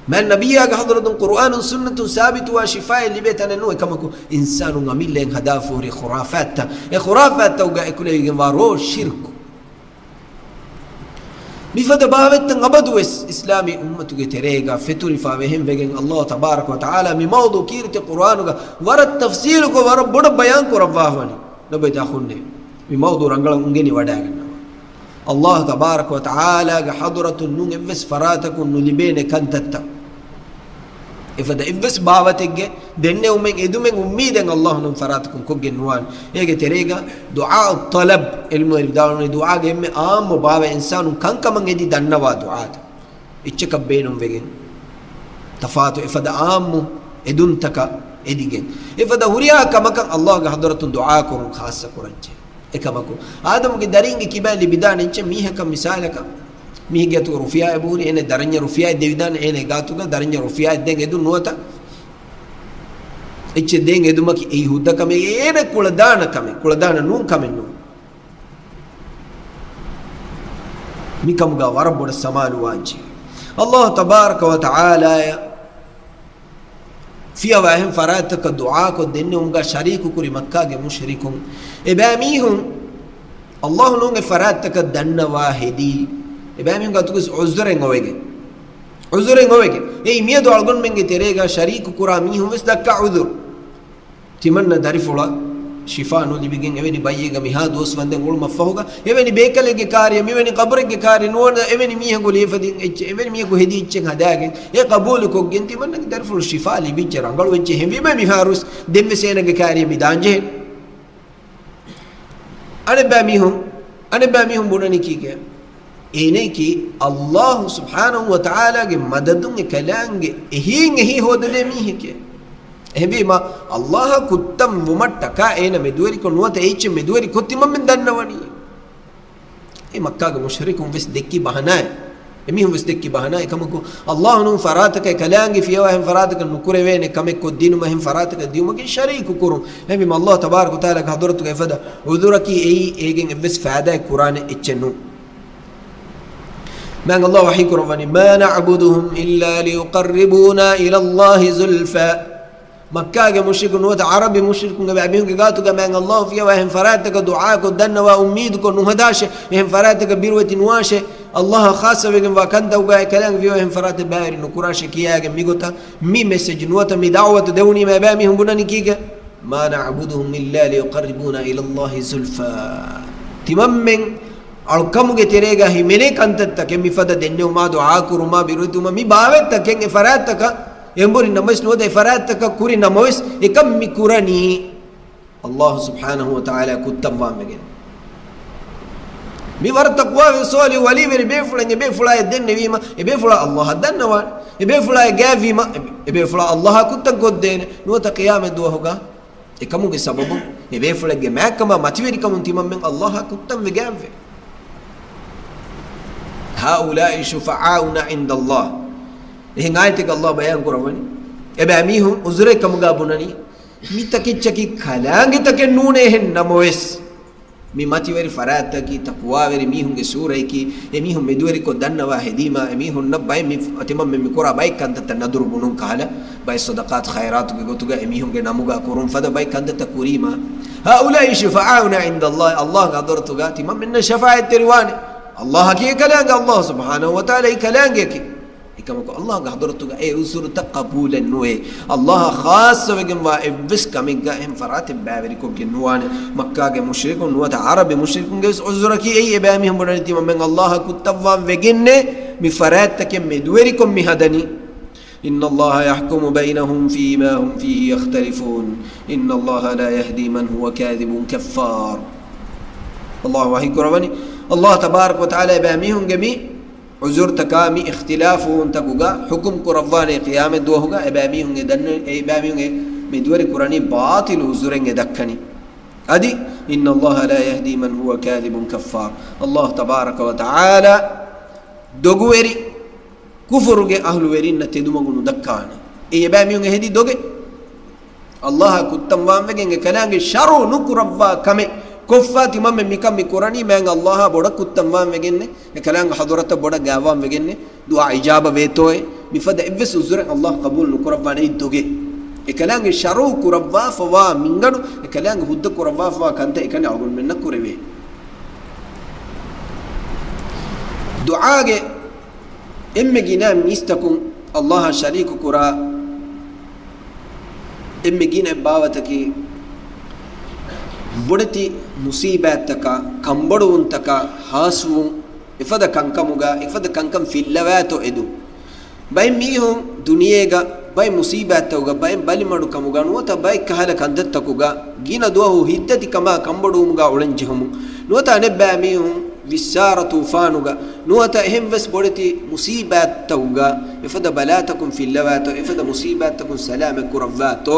މާތް ނަބިއްޔާގެ ޙަޟްރަތުން ޤުރުއާނުން ސުންނަތުން ސާބިތުވާ ޝިފާއެއް ލިބޭ ތަނެއް ނޫން. އެކަމަކު އިންސާނުން އަމިއްލައިން ހަދާފަ ހުރި ޚުރާފާތްތައް، އެ ޚުރާފާތްތަކުގަ އެކުލެވިގެންވާ ރޯ ޝިރްކު. މިފަދަ ބާވަތްތައް އަބަދުވެސް އިސްލާމީ އުއްމަތުގެ ތެރޭގަ ފެތުރިފާ ވެހެން ވެގެން ﷲ ތަބާރަކަ ވަތަޢާލާ މި މައުޟޫ ކީރިތި ޤުރުއާނުގަ ވަރަށް ތަފްޞީލުކޮށް ވަރަށް ބޮޑަށް ބަޔާން ކުރައްވާފަވަނީ. ލޮބުވެތި އަޚުންނޭ، މި މައުޟޫ ރަނގަޅަށް އުނގެނި ވަޑައިގަންނަވާ. ﷲ ތަބާރަކަ ވަތަޢާލާގެ ޙަޟްރަތުން ނޫން އެއްވެސް ފަރާތަކުން ނުލިބޭނެ ކަންތައްތައް. އެފަދަ އެއްވެސް ބާވަތެއްގެ ދެންނެވުމެއް އެދުމެއް އުއްމީދެއް ﷲ ނޫން ފަރާތަކުން ކޮށްގެން ނުވާނެ. އޭގެ ތެރޭގަ ދުޢާ އައްޠަލަބް، ޢިލްމުވެރިން ވިދާޅުވަނީ ދުޢާގެ އެންމެ ޢާއްމު ބާވަތް އިންސާނުން ކަންކަމަށް އެދި ދަންނަވާ ދުޢާތައް. އެއްޗަކަށް ބޭނުންވެގެން، ތަފާތު އެފަދަ ޢާއްމު އެދުންތަކަށް އެދިގެން، އެފަދަ ހުރިހާ ކަމަކަށް ﷲގެ ޙަޟްރަތުން ދުޢާ ކުރުން ޚާއްޞަ ކުރަންޖެހޭ. އެކަމަކު، އާދަމުގެ ދަރިންގެ ކިބައިން ލިބިދާނެ އެއްޗެއް މީހަކަށް މިސާލަކަށް، މީހެއްގެ އަތުގަ ރުފިޔާއެއް ބުހުރި، އޭނަ ދަރަންޏަށް ރުފިޔާއެއް ދެވިދާނެ، އޭނަ ގާތުގަ ދަރަންޏަށް ރުފިޔާއެއް ދޭން އެދުން ނުވަތަ އެއްޗެއް ދޭން ހެދުމަކީ އެއީ ހުއްދަ ކަމެއް، އޭނަ ކުޅަދާނަ ކަމެއް، ކުޅަދާނަ ނޫން ކަމެއް ނޫން. މިކަމުގަ ވަރަށް ބޮޑަށް ސަމާލުވާންޖެހޭ. އައްލާހު ތަބާރަކަ ވަ ތަޢާލާއަށް ފިޔަވާ އެހެން ފަރާތްތަކަށް ދުޢާކޮށް ދެންނެވުމުގަ ޝަރީކު ކުރި މައްކާގެ މުޝްރިކުން، އެބައިމީހުން އައްލާހު ނޫން އެ ފަރާތްތަކަށް ދަންނަވާ ހެދީ، އެބައިމީހުންގެ ގާތުގަ ވެސް ޢުޛުރެއް އޮވެގެން، ޢުޛުރެއް އޮވެގެން. އެއީ މިއަދު އަޅުގަނޑުމެންގެ ތެރޭގަ ޝަރީކު ކުރާ މީހުން ވެސް ދައްކާ ޢުޛުރު. ތިމަންނަ ދަރިފުޅަށް ޝިފާ ނުލިބިގެން އެވެނި ބައްޔެއްގަ މިހާ ދުވަސް ވަންދެން އުޅުމަށްފަހުގަ، އެވެނި ބޭކަލެއްގެ ކާރިޔަށް، މިވެނި ޤަބުރެއްގެ ކާރި ނުވަނަ، އެވެނި މީހަކު ލިޔެފަދިން އެއްޗެއް، އެވެނި މީހަކު ހެދި އެއްޗެއް ހަދާގެން، އެ ޤަބޫލުކޮށްގެން ތިމަންނަގެ ދަރިފުޅު ޝިފާ ލިބިއްޖެ، ރަނގަޅު އެއްޗެއް. އެހެންވީމަ މިހާރުވެސް ދެންވެސް އޭނަގެ ކާރިޔަށް މި ދާންޖެހޭ. އަނެއްބައި މީހުން، އަނެއްބައި މީހުން ބުނަނީ ކީކޭ؟ އޭނައަކީ އައްލާހު ސުބްޙާނަހު ވަ ތަޢާލާގެ މަދަދުން އެ ކަލާނގެ އެހީން އެހީ ހޯދަދޭ މީހެކޭ. އެހެންވީމަ، އައްލާހަށް ކުއްތަން ވުމަށްޓަކާ އޭނަ މެދުވެރިކޮށް ނުވަތަ އެއްޗެއް މެދުވެރިކޮށް ތިމަންމެން ދަންނަވަނީ. އެ މައްކާގެ މުޝްރިކުން ވެސް ދެއްކި ބަހަނާއެއް. އެމީހުން ވެސް ދެއްކި ބަހަނާ އެކަމަކު، އައްލާހު ނޫން ފަރާތަކަށް ކަލާނގެ ފިޔަވާ އެހެން ފަރާތަކަށް ނުކުރެވޭނެ ކަމެއް ކޮށްދިނުމަށް އެހެން ފަރާތަކަށް ދިޔުމަކީ ޝަރީކު ކުރުން. އެހެންވީމަ އައްލާހު ތަބާރަކަ ވަތަޢާލާގެ ޙަޟްރަތުގަ އެފަދަ ޢުޛުރަކީ އެއީ އޭގެން އެއްވެސް ފައިދާއެއް ކުރާނެ އެއްޗެއް ނޫން. މާތް އައްލާހު ވަޙީ ކުރައްވަނީ، "ما نعبدهم إلا ليقربونا إلى الله زلفى." މައްކާގެ މުޝްރިކުން ނުވަތަ ޢަރަބި މުޝްރިކުން އެބައިމީހުންގެ ގާތުގަ މާތް އައްލާހު ފިޔަވާ އެހެން ފަރާތްތަކަށް ދުޢާކޮށް ދަންނަވާ އުއްމީދުކޮށް ނުހަދާށޭ، އެހެން ފަރާތްތަކަށް ބިރުވެތި ނުވާށޭ، އައްލާހަށް ޚާއްޞަވެގެންވާ ކަންތަކުގައި ކަލާނގެ ފިޔަވާ އެހެން ފަރާތެއް ބައިވެރި ނުކުރާށޭ ކިޔާގެން މިގޮތަށް މި މެސެޖް ނުވަތަ މި ދަޢުވަތު ދެވުނީމަ އެބައިމީހުން ބުނަނީ ކީކޭ؟ "ما نعبدهم إلا ليقربونا إلى الله زلفى." ތިމަންމެން އަޅުކަމުގެ ތެރޭގަ ހިމެނޭ ކަންތައްތަކެއް މިފަދަ ދެންނެވުމާ ދުޢާކުރުމާ ބިރުވެތިވުމާ މި ބާވަތްތަކެއް އެ ފަރާތްތަކަށް އެނބުރި ނަމަވެސް ނުވަތަ އެ ފަރާތްތަކަށް ކުރި ނަމަވެސް އެކަން މި ކުރަނީ އައްލާހު ސުބްޙާނަހު ވަ ތަޢާލާ ކުއްތަން ވާން ވެގެން. މި ވަރަށް ތަޤްވާވެރި ޞާލިޙު ވަލީވެރި ބޭފުޅެއް އެ ބޭފުޅާއަށް ދެންނެވީމަ، އެ ބޭފުޅާ އައްލާހަށް ދަންނަވާނެ. އެ ބޭފުޅާއަށް ގާތްވީމަ، އެ ބޭފުޅާ އައްލާހާ ކުއްތަން ކޮށްދޭނެ. ނުވަތަ ޤިޔާމަތް ދުވަހުގަ އެކަމުގެ ސަބަބުން އެ ބޭފުޅެއްގެ މާތްކަމާ މަތިވެރިކަމުން ތިމަންމެން އައްލާހާ ކުއްތަން ވެގެންވޭ. "هؤلاء شفعاؤنا عند الله." އެހެން އާޔަތެއް އައްލާހު ބަޔާން ކުރައްވަނީ. އެބައިމީހުން ޢުޛުރެއް ކަމުގަ ބުނަނީ. މި ތަކެއްޗަކީ ކަލާނގެތަކެއް ނޫނޭ އެހެން ނަމަވެސް، މި މަތިވެރި ފަރާތްތަކީ ތަޤްވާވެރި މީހުންގެ ސޫރަޔަކީ، އެމީހުން މެދުވެރިކޮށް ދަންނަވާ ހެދީމާ، އެމީހުންނަށް ބައެއް މި، ތިމަންމެން މި ކުރާ ބައެއް ކަންތައްތައް ނަދުރު ބުނުން ކަހަލަ، ބައެއް ޞަދަޤާތު ޚައިރާތުގެ ގޮތުގަ އެމީހުންގެ ނަމުގަ ކުރުން ފަދަ ބައެއް ކަންތައްތައް ކުރީމާ، "هؤلاء شفعاؤنا عند الله." އައްލާހުގެ ޙަޟްރަތުގަ ތިމަންމެންނަށް ޝަފާޢަތްތެރިވާނެ. އައްލާހަކީ އެ ކަލާނގެ، އައްލާހު ސުބްޙާނަހު ވަ ތަޢާލާ އެ ކަލާނގެއަކީ. އެކަމަކު އައްލާހުގެ ޙަޟްރަތުގަ އެ ޢުޛުރުތައް ޤަބޫލެއް ނުވޭ. އައްލާހަށް ޚާއްޞަވެގެންވާ އެއްވެސް ކަމެއްގަ އެހެން ފަރާތެއް ބައިވެރިކޮށްގެން ނުވާނެ. މައްކާގެ މުޝްރިކުން ނުވަތަ ޢަރަބި މުޝްރިކުންގެ ވެސް ޢުޛުރަކީ އެއީ، އެބައިމީހުން ބުނަނީ ތިމަންމެން އައްލާހަށް ކުއްތަންވާން ވެގެންނޭ މި ފަރާތްތަކެއް މެދުވެރިކޮށް މި ހަދަނީ. "إن الله يحكم بينهم فيما هم فيه يختلفون. إن الله لا يهدي من هو كاذب كفار." އައްލާހު ވަޙީ ކުރައްވަނީ، އައްލާހު ތަބާރަކަ ވަ ތަޢާލާ އެބައިމީހުންގެ މި ޢުޛުރުތަކާ މި އިޚްތިލާފުވުންތަކުގަ ޙުކުމް ކުރައްވާނެ ޤިޔާމަތް ދުވަހުގަ އެބައިމީހުންގެ ދަންނަ، އެ އެބައިމީހުންގެ މެދުވެރި ކުރަނީ ބާޠިލު ޢުޛުރެއް އެ ދައްކަނީ. އަދި، "إن الله لا يهدي من هو كاذب كفار." އައްލާހު ތަބާރަކަ ވަ ތަޢާލާ ދޮގުވެރި ކުފުރުގެ އަހުލުވެރިންނަށް ތެދުމަގު ނުދައްކާނެ. އެ އެބައިމީހުން އެ ހެދި ދޮގެއް. އައްލާހަށް ކުއްތަންވާން ވެގެން އެ ކަލާނގެ ޝަރުޢު ނުކުރައްވާ ކަމެއް ކޮށްފަ ތިމަންމެން މިކަން މި ކުރަނީ މާތް އައްލާހާ ބޮޑަށް ކުއްތަންވާން ވެގެންނޭ، އެ ކަލާނގެ ޙަޟްރަތަށް ބޮޑަށް ގާވާން ވެގެންނޭ، ދުޢާ އިޖާބަ ވޭތޯއޭ، މިފަދަ އެއްވެސް ޢުޛުރެއް އައްލާހު ޤަބޫލު ނުކުރައްވާނެ އެއީ ދޮގެއް. އެ ކަލާނގެ ޝަރުޢު ކުރައްވާފަވާ މިންގަނޑު، އެ ކަލާނގެ ހުއްދަ ކުރައްވާފަވާ ކަންތައް އެކަނި އަޅުގަނޑުމެންނަށް ކުރެވޭ. ދުޢާގެ އެންމެ ގިނަ މީސްތަކުން އައްލާހަށް ޝަރީކު ކުރާ އެންމެ ގިނަ ބާވަތަކީ، ބޮޑެތި މުޞީބާތްތަކާ، ކަންބޮޑުވުންތަކާ، ހާސްވުން، އެފަދަ ކަންކަމުގަ، އެފަދަ ކަންކަން ފިއްލަވާތޯ އެދުން. ބައެއް މީހުން ދުނިޔޭގަ ބައެއް މުޞީބާތްތަކުގަ، ބައެއް ބަލިމަޑުކަމުގަ ނުވަތަ ބައެއް ކަހަލަ ކަންތައްތަކުގަ ގިނަ ދުވަހު ހިތްދަތިކަމާ ކަންބޮޑުވުމުގަ އުޅެންޖެހުމުން ނުވަތަ އަނެއްބައިމީހުން ވިއްސާރަ ތޫފާނުގަ ނުވަތަ އެހެންވެސް ބޮޑެތި މުޞީބާތްތަކުގަ އެފަދަ ބަލާތަކުން ފިއްލަވާތޯ، އެފަދަ މުޞީބާތްތަކުން ސަލާމަތް ކުރައްވާތޯ،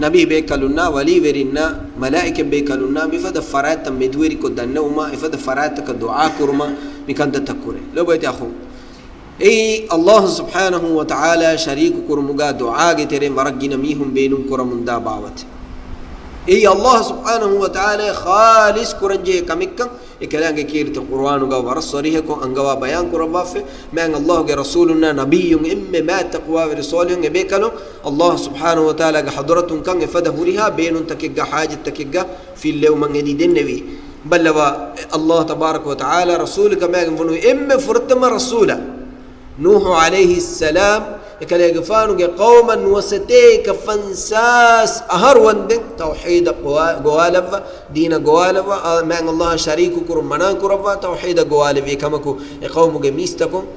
ނަބީ ބޭކަލުންނާ، ވަލީވެރިންނާ، މަލާއިކަ ބޭކަލުންނާ މިފަދަ ފަރާތްތައް މެދުވެރިކޮށް ދަންނަވުމާ، އެފަދަ ފަރާތްތަކަށް ދުޢާ ކުރުމާ މިކަންތައްތައް ކުރޭ. ލޯބިވެތި އަޚުން، އެއީ ﷲ ސުބްޙާނަހޫ ވަތަޢާލާ ޝަރީކު ކުރުމުގަ ދުޢާގެ ތެރެއިން ވަރަށް ގިނަ މީހުން ބޭނުން ކުރަމުންދާ ބާވަތެއް. އެއީ ﷲ ސުބްޙާނަހޫ ވަތަޢާލާ ޚާލިޞް ކުރަންޖެހޭ ކަމެއްކަން އެކަލާނގެ ކީރިތި ޤުރުއާނުގަ ވަރަށް ޞަރީޙަކޮށް އަންގަވާ ބަޔާން ކުރައްވާފަ. މާތް ﷲގެ ރަސޫލުންނާ ނަބިއްޔުން އެންމެ މާތް ތަޤްވާވެރި ޞާލިޙުން އެބޭކަލުން ﷲ ސުބްޙާނަހޫ ވަތަޢާލާގެ ޙަޟްރަތުން ކަން އެފަދަ ހުރިހާ ބޭނުންތަކެއްގަ ޙާޖަތްތަކެއްގަ ފިއްލެވުމަށް އެދި ދެންނެވީ. ބައްލަވާ، ﷲ ތަބާރަކަ ވަތަޢާލާ ރަސޫލު ކަމާގެން ވުނު އެންމެ ފުރަތަމަ ރަސޫލާ ނޫޙު ޢަލައިހިއްސަލާމް އެކަލޭގެފާނުގެ ޤައުމަށް ނުވަސަތޭކަ ފަންސާސް އަހަރު ވަންދެން ތައުޙީދަށް ގޮވާ-، ގޮވާލައްވާ، ދީނަށް ގޮވާލައްވާ، އާ، މާތް ﷲއަށް ޝަރީކު ކުރުން މަނާ ކުރައްވާ، ތައުޙީދަށް ގޮވާލެއްވި ކަމަކު އެ ޤައުމުގެ މީސްތަކުން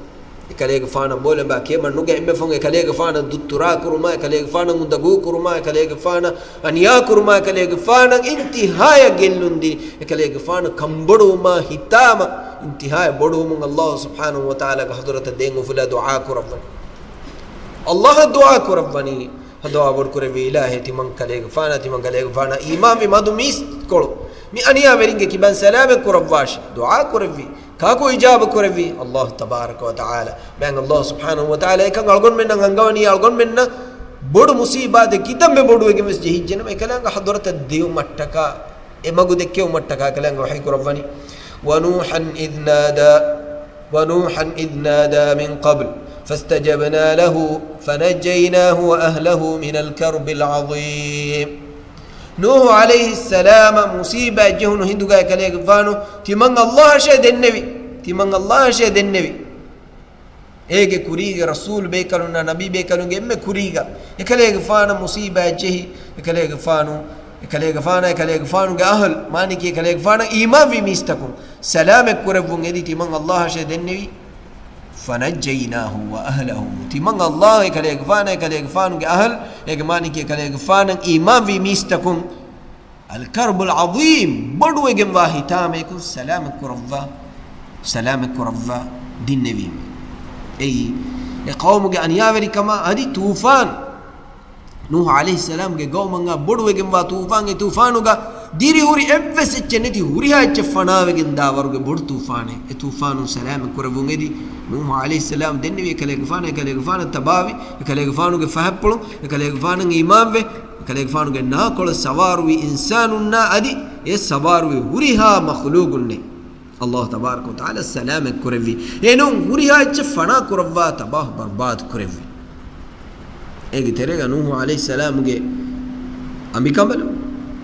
އެކަލޭގެފާނަށް ބޯލަނބާ ކިޔަމަން ނުގަ އެންމެ ފަހުން އެކަލޭގެފާނަށް ދުއްތުރާ ކުރުމާ، އެކަލޭގެފާނަށް އުނދަގޫ ކުރުމާ، އެކަލޭގެފާނަށް އަނިޔާ ކުރުމާ، އެކަލޭގެފާނަށް އިންތިހާޔަށް ގެއްލުން ދިން، އެކަލޭގެފާނަށް ކަންބޮޑުވުމާ ހިތާމަ އިންތިހާޔަށް ބޮޑުވުމުން ﷲ ސުބްޙާނަހޫ ވަތަޢާލާގެ ޙަޟްރަތަށް ދެން އުފުލާ ދުޢާ ކުރައްވަނީ. ﷲއަށް ދުޢާ ކުރައްވަނީ. ހަދާ ބޮޑު ކުރެއްވި އިލާހޭ، ތިމަން ކަލޭގެފާނާ، ތިމަން ކަލޭގެފާނާ އީމާންވި މަދު މީސްކޮޅު، މި އަނިޔާވެރިންގެ ކިބައިން ސަލާމަތް ކުރައްވާށި. ދުޢާ ކުރެއްވި. ކާކު އިޖާބަ ކުރެއްވީ؟ ﷲ ތަބާރަކަ ވަތަޢާލާ. މާތް ﷲ ސުބްޙާނަހޫ ވަތަޢާލާ އެކަން އަޅުގަނޑުމެންނަށް އަންގަވަނީ، އަޅުގަނޑުމެންނަށް ބޮޑު މުޞީބާތެއް ކިތަންމެ ބޮޑުވެގެން ވެސް ޖެހިއްޖެނަމަ، އެކަލާނގެ ޙަޟްރަތަށް ދިޔުމަށްޓަކާ، އެ މަގު ދެއްކެވުމަށްޓަކާ އެކަލާނގެ ވަޙީ ކުރައްވަނީ. وَنُوحًا إِذْ نَادَىٰ، وَنُوحًا إِذْ نَادَىٰ مِنْ قَبْلُ فَاسْتَجَبْنَا لَهُ فَنَجَّيْنَاهُ وَأَهْلَهُ مِنَ الْكَرْبِ الْعَظِيمِ. ނޫޙު ޢަލައިހިއްސަލާމަށް މުޞީބާތް ޖެހުނު ހިނދުގަ އެކަލޭގެފާނު ތިމަން ﷲއަށޭ ދެންނެވި. ތިމަން ﷲއަށޭ ދެންނެވި. އޭގެ ކުރީގެ ރަސޫލު ބޭކަލުންނާ ނަބީ ބޭކަލުންގެ އެންމެ ކުރީގަ އެކަލޭގެފާނަށް މުޞީބާތް ޖެހި، އެކަލޭގެފާނު، އެކަލޭގެފާނާ، އެކަލޭގެފާނުގެ އަހުލު، މާނައީ އެކަލޭގެފާނަށް އީމާންވި މީސްތަކުން ސަލާމަތް ކުރެއްވުން އެދި ތިމަން ﷲއަށޭ ދެންނެވި. فَنَجَّيْنَاهُ وَأَهْلَهُ، ތިމަން ﷲ އެކަލޭގެފާނާ، އެކަލޭގެފާނުގެ އަހުލު، އޭގެ މާނައީ އެކަލޭގެފާނަށް އީމާންވި މީސްތަކުން الْكَرْبُ الْعَظِيمُ، ބޮޑުވެގެންވާ ހިތާމައަކުން ސަލާމަތް ކުރައްވާ، ސަލާމަތް ކުރައްވާ ދިންނެވީމެ. އެއީ، އެ ޤައުމުގެ އަނިޔާވެރިކަމާ އަދި ޠޫފާން، ނޫޙު ޢަލައިހިއްސަލާމްގެ ޤައުމަށް ބޮޑުވެގެންވާ ޠޫފާން، އެ ޠޫފާނުގަ ދިރިހުރި އެއްވެސް އެއްޗެއް ނެތި ހުރިހާ އެއްޗެއް ފަނާވެގެން ދާ ވަރުގެ ބޮޑު ޠޫފާނެއް. އެ ޠޫފާނުން ސަލާމަތް ކުރެއްވުން އެދި، ނޫޙު ޢަލައިހިއްސަލާމް ދެންނެވި އެކަލޭގެފާނަށް، އެކަލޭގެފާނަށް ތަބާވި، އެކަލޭގެފާނުގެ ފަހަތްޕުޅުން، އެކަލޭގެފާނަށް އީމާންވެ، އެކަލޭގެފާނުގެ ނާކޮޅަށް ސަވާރުވި އިންސާނުންނާ އަދި އެ ސަވާރުވި ހުރިހާ މަޚްލޫޤުންނެއް ﷲ ތަބާރަކަ ވަތަޢާލާ ސަލާމަތް ކުރެއްވި. އެނޫން ހުރިހާ އެއްޗެއް ފަނާ ކުރައްވާ ތަބާހު ބަރުބާދު ކުރެއްވި. އޭގެ ތެރޭގަ ނޫޙު ޢަލައިހިއްސަލާމުގެ އަނބިކަނބަލުން،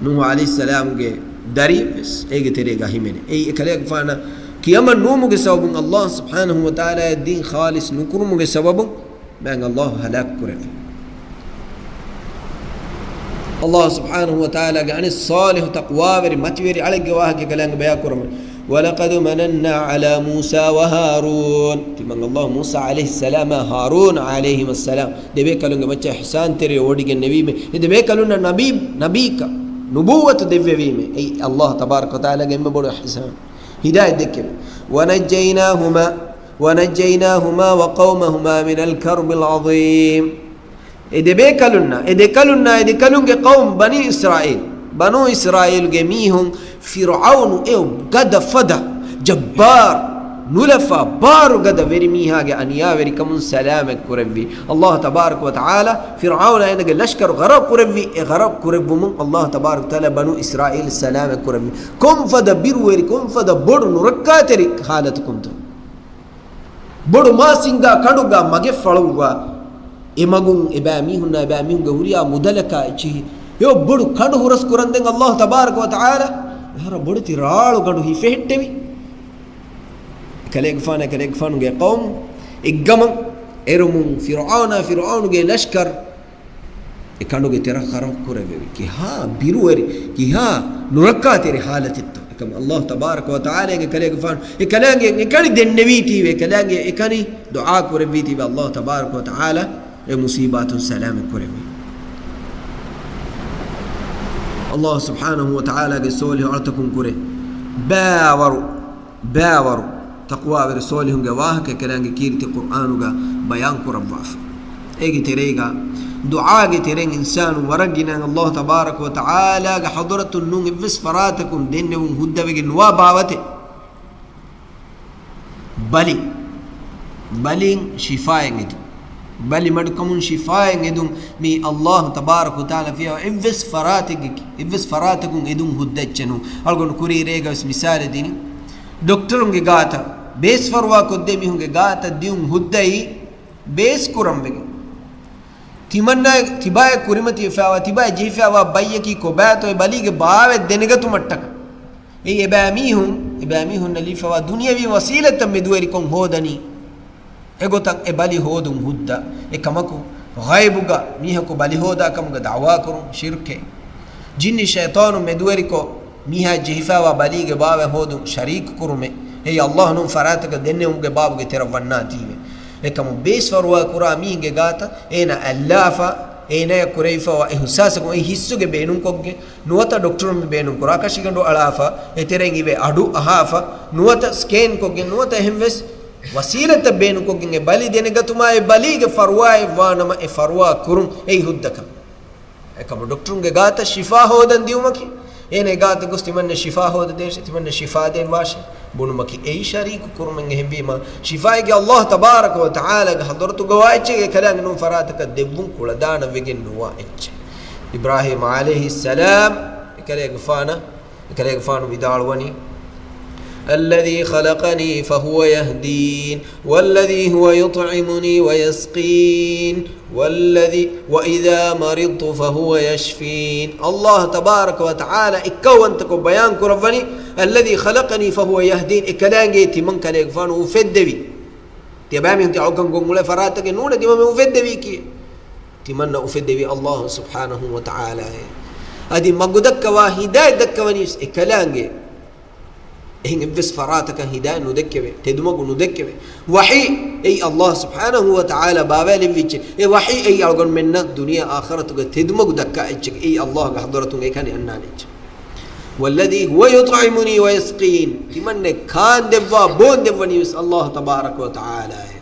ނޫޙު ޢަލައިހިއްސަލާމުގެ ދަރިއެއް ވެސް އޭގެ ތެރޭގަ ހިމެނޭ. އެއީ އެކަލޭގެފާނަށް ކިޔަމަން ނުވުމުގެ ސަބަބުން ﷲ ސުބްޙާނަހޫ ވަތަޢާލާ އެ ދީން ޚާލިޞް ނުކުރުމުގެ ސަބަބުން މާތް ﷲ ހަލާކު ކުރެއްވި. ﷲ ސުބްޙާނަހޫ ވަތަޢާލާގެ އަނެއް ޞާލިޙު ތަޤްވާވެރި މަތިވެރި އަޅެއްގެ ވާހަކަ ކަލާނގެ ބަޔާން ކުރަމުން، وَلَقَدْ مَنَنَّا عَلَىٰ مُوسَىٰ وَهَارُونَ. ތިމަން ﷲ މޫސާ ޢަލައިހިއްސަލާމާ ހާރޫން ޢަލައިހިމައްސަލާމް ދެބޭކަލުންގެ މައްޗަށް އިޙްސާންތެރިވެ ވޮޑިގެންނެވީމޭ. އެ ދެބޭކަލުންނަށް ނަބީ، ނަބީކަން، ނުބުއްވަތު ދެއްވެވީމޭ. އެއީ ﷲ ތަބާރަކަ ވަތަޢާލާގެ އެންމެ ބޮޑު އިޙްސާން. ހިދާޔަތް ދެއްކެވި. وَنَجَّيْنَاهُمَا، وَنَجَّيْنَاهُمَا وَقَوْمَهُمَا مِنَ الْكَرْبِ الْعَظِيمِ. އެ ދެބޭކަލުންނާ، އެ ދެކަލުންނާ، އެ ދެކަލުންގެ ޤައުމު ބަނީ އިސްރާއީލް، ބަނޫ އިސްރާއީލްގެ މީހުން ފިރުޢައުނު އެއޮ ގަދަ ފަދަ، ޖައްބާރު، ނުލަފާ ބާރު ގަދަ ވެރިމީހާގެ އަނިޔާވެރިކަމުން ސަލާމަތް ކުރެއްވި. ﷲ ތަބާރަކަ ވަތަޢާލާ ފިރުޢައުނާ އޭނަގެ ލަޝްކަރު ޣަރަޤު ކުރެއްވި. އެ ޣަރަޤު ކުރެއްވުމުން ﷲ ތަބާރަކަ ވަތަޢާލާ ބަނޫ އިސްރާއީލް ސަލާމަތް ކުރެއްވި. ކޮންފަދަ ބިރުވެރި، ކޮންފަދަ ބޮޑު ނުރައްކާތެރި ޙާލަތަކުންތޯ. ބޮޑު މާ ސިނގާ ކަނޑުގަ މަގެއް ފަޅުއްވާ، އެ މަގުން އެބައިމީހުންނާ އެބައިމީހުންގެ ހުރިހާ މުދަލަކާ އެއްޗިހި އެއޮ ބޮޑު ކަނޑު ހުރަސް ކުރަންދެން ﷲ ތަބާރަކަ ވަތަޢާލާ އެހާރަ ބޮޑެތި ރާޅު ގަނޑު ހިފެހެއްޓެވި. ކަލޭގެފާނާ ކަލޭގެފާނުގެ ޤައުމު އެއްގަމަށް އެރުމުން ފިރުޢައުނާ ފިރުޢައުނުގެ ލަޝްކަރު އެ ކަނޑުގެ ތެރަށް ޣަރަޤު ކުރެވެވި. ކިހާ ބިރުވެރި، ކިހާ ނުރައްކާތެރި ޙާލަތެއްތޯ. އެކަމަ ﷲ ތަބާރަކަ ވަތަޢާލާގެ ކަލޭގެފާނު އެ ކަލާނގެ އެކަނި ދެންނެވީތީވެ، ކަލާނގެ އެކަނި ދުޢާ ކުރެއްވީތީވެ، ﷲ ތަބާރަކަ ވަތަޢާލާ އެ މުޞީބާތުން ސަލާމަތް ކުރެއްވި. ﷲ ސުބްޙާނަހޫ ވަތަޢާލާގެ ޞާލިޙު އަޅުތަކުން ކުރެ ބައިވަރު ބައިވަރު ތަޤްވާވެރި ޞާލިޙުންގެ ވާހަކަ ކަލާނގެ ކީރިތި ޤުރްއާނުގަ ބަޔާން ކުރައްވާފަ. އޭގެ ތެރޭގަ ދުޢާގެ ތެރެއިން އިންސާނު ވަރަށް ގިނަ ﷲ ތަބާރަކަ ވަތަޢާލާގެ ޙަޟްރަތުން ނޫން އެއްވެސް ފަރާތަކުން ދެންނެވުން ހުއްދަވެގެން ނުވާ ބާވަތެއް. ބަލި، ބަލިން ޝިފާއެއް އެދުން. ބަލި މަޑުކަމުން ޝިފާއެއް އެދުން. މީ އައްލާހު ތަބާރަކަ ވަތަޢާލާ ފިޔަވާ އެއްވެސް ފަރާތެއްގެ، އެއްވެސް ފަރާތަކުން އެދުން ހުއްދަ އެއްޗެއް ނޫން. އަޅުގަނޑު ކުރީ ރޭގަވެސް މިސާލެއް ދިނީ. ޑޮކްޓަރުންގެ ގާތަށް ބޭސް ފަރުވާ ކޮށްދޭ މީހުންގެ ގާތަށް ދިޔުން ހުއްދައީ ބޭސް ކުރަން ވެގެން. ތިމަންނާ، ތިބާއަށް ކުރިމަތިވެފައިވާ، ތިބާއަށް ޖެހިފައިވާ ބައްޔަކީ ކޮބާތޯ އެ ބަލީގެ ބާވަތް ދެނެގަތުމަށްޓަކަ. އެއީ އެބައިމީހުން، އެބައިމީހުންނަށް ލިބިފައިވާ ދުނިޔަވީ ވަސީލަތްތައް މެދުވެރިކޮށް ހޯދަނީ. އެގޮތަށް އެ ބަލި ހޯދުން ހުއްދަ. އެކަމަކު، ޣައިބުގަ މީހަކު ބަލި ހޯދާ ކަމުގަ ދަޢުވާ ކުރުން ޝިރްކެއް. ޖިންނި ޝައިޠާނު މެދުވެރިކޮށް، މީހާ ޖެހިފައިވާ ބަލީގެ ބާވަތް ހޯދުން ޝަރީކު ކުރުމެއް، އެއީ އައްލާހު ނޫން ފަރާތަކަށް ދެންނެވުމުގެ ބާބުގެ ތެރަށް ވަންނާތީވެ. އެކަމު ބޭސް ފަރުވާ ކުރާ މީހެއްގެ ގާތަށް އޭނާ އައްލާފަ، އޭނާޔަށް ކުރެވިފައިވާ އެ ހުސާސަކުން އެ ހިއްސުގެ ބޭނުންކޮށްގެން، ނުވަތަ ޑޮކްޓަރުން ބޭނުން ކުރާ ކަށިގަނޑު އަޅާފަ، އެތެރެއިން އިވޭ އަޑު އަހާފަ، ނުވަތަ ސްކޭން ކޮށްގެން، ނުވަތަ އެހެންވެސް ވަސީލަތްތައް ބޭނުންކޮށްގެން އެ ބަލި ދެނެގަތުމާ އެ ބަލީގެ ފަރުވާއެއް ވާނަމަ އެ ފަރުވާ ކުރުން އެއީ ހުއްދަ ކަމެއް. އެކަމު ޑޮކްޓަރުންގެ ގާތަށް ޝިފާ ހޯދަން ދިޔުމަކީ، އޭނަ އެ ގާތަށް ގޮސް ތިމަންނަ ޝިފާ ހޯދަދޭށޭ، ތިމަންނަ ޝިފާ ދޭށޭ ބުނުމަކީ އެއީ ޝަރީކު ކުރުމެއް. އެހެންވީމަ، ޝިފާއެއްގެ އައްލާހު ތަބާރަކަ ވަ ތަޢާލާގެ ޙަޟްރަތުގަ ވާ އެއްޗެއް އެކަލާނގެ ނޫން ފަރާތަކަށް ދެއްވުން ކުޅަދާނަ ވެގެން ނުވާ އެއްޗެއް. އިބްރާހީމް ޢަލައިހިއްސަލާމް އެކަލޭގެފާނަށް، އެކަލޭގެފާނު ވިދާޅުވަނީ، الذي خلقني فهو يهدين، والذي هو يطعمني ويسقين، والذي، وإذا مرضت فهو يشفين. އައްލާހު ތަބާރަކަ ވަ ތަޢާލާ އެއްކައުވަންތަކޮށް ބަޔާން ކުރައްވަނީ، الذي خلقني فهو يهدين، އެކަލާނގެ ތިމަން ކަލޭގެފާނު އުފެއްދެވި. ތިޔަބައިމީހުން ތި އަޅުކަން ގޮތް އުޅޭ ފަރާތަކެއް ނޫނޭ ތިމަން މި އުފެއްދެވީކީ. ތިމަންނަ އުފެއްދެވީ އައްލާހު ސުބްޙާނަހު ވަ ތަޢާލާއޭ. އަދި މަގު ދައްކަވާ ހިދާޔަތް ދައްކަވަނީ ވެސް އެކަލާނގެ. އެހެން އެއްވެސް ފަރާތަކަށް ހިދާޔަތް ނުދެއްކެވޭ، ތެދުމަގު ނުދެއްކެވޭ. ވަޙީ އެއީ އައްލާހު ސުބްޙާނަހު ވަ ތަޢާލާ ބާވާލެއްވި އެއްޗެއް. އެ ވަޙީ އެއީ އަޅުގަނޑުމެންނަށް ދުނިޔެ އާޚިރަތުގެ ތެދުމަގު ދައްކާ އެއްޗެއް. އެއީ އައްލާހުގެ ޙަޟްރަތުން އެކަނި އަންނާނެ އެއްޗެއް. والذي هو يطعمني ويسقين. ތިމަންނަ ކާން ދެއްވާ، ބޯން ދެއްވަނީ ވެސް އައްލާހު ތަބާރަކަ ވަ ތަޢާލާއޭ.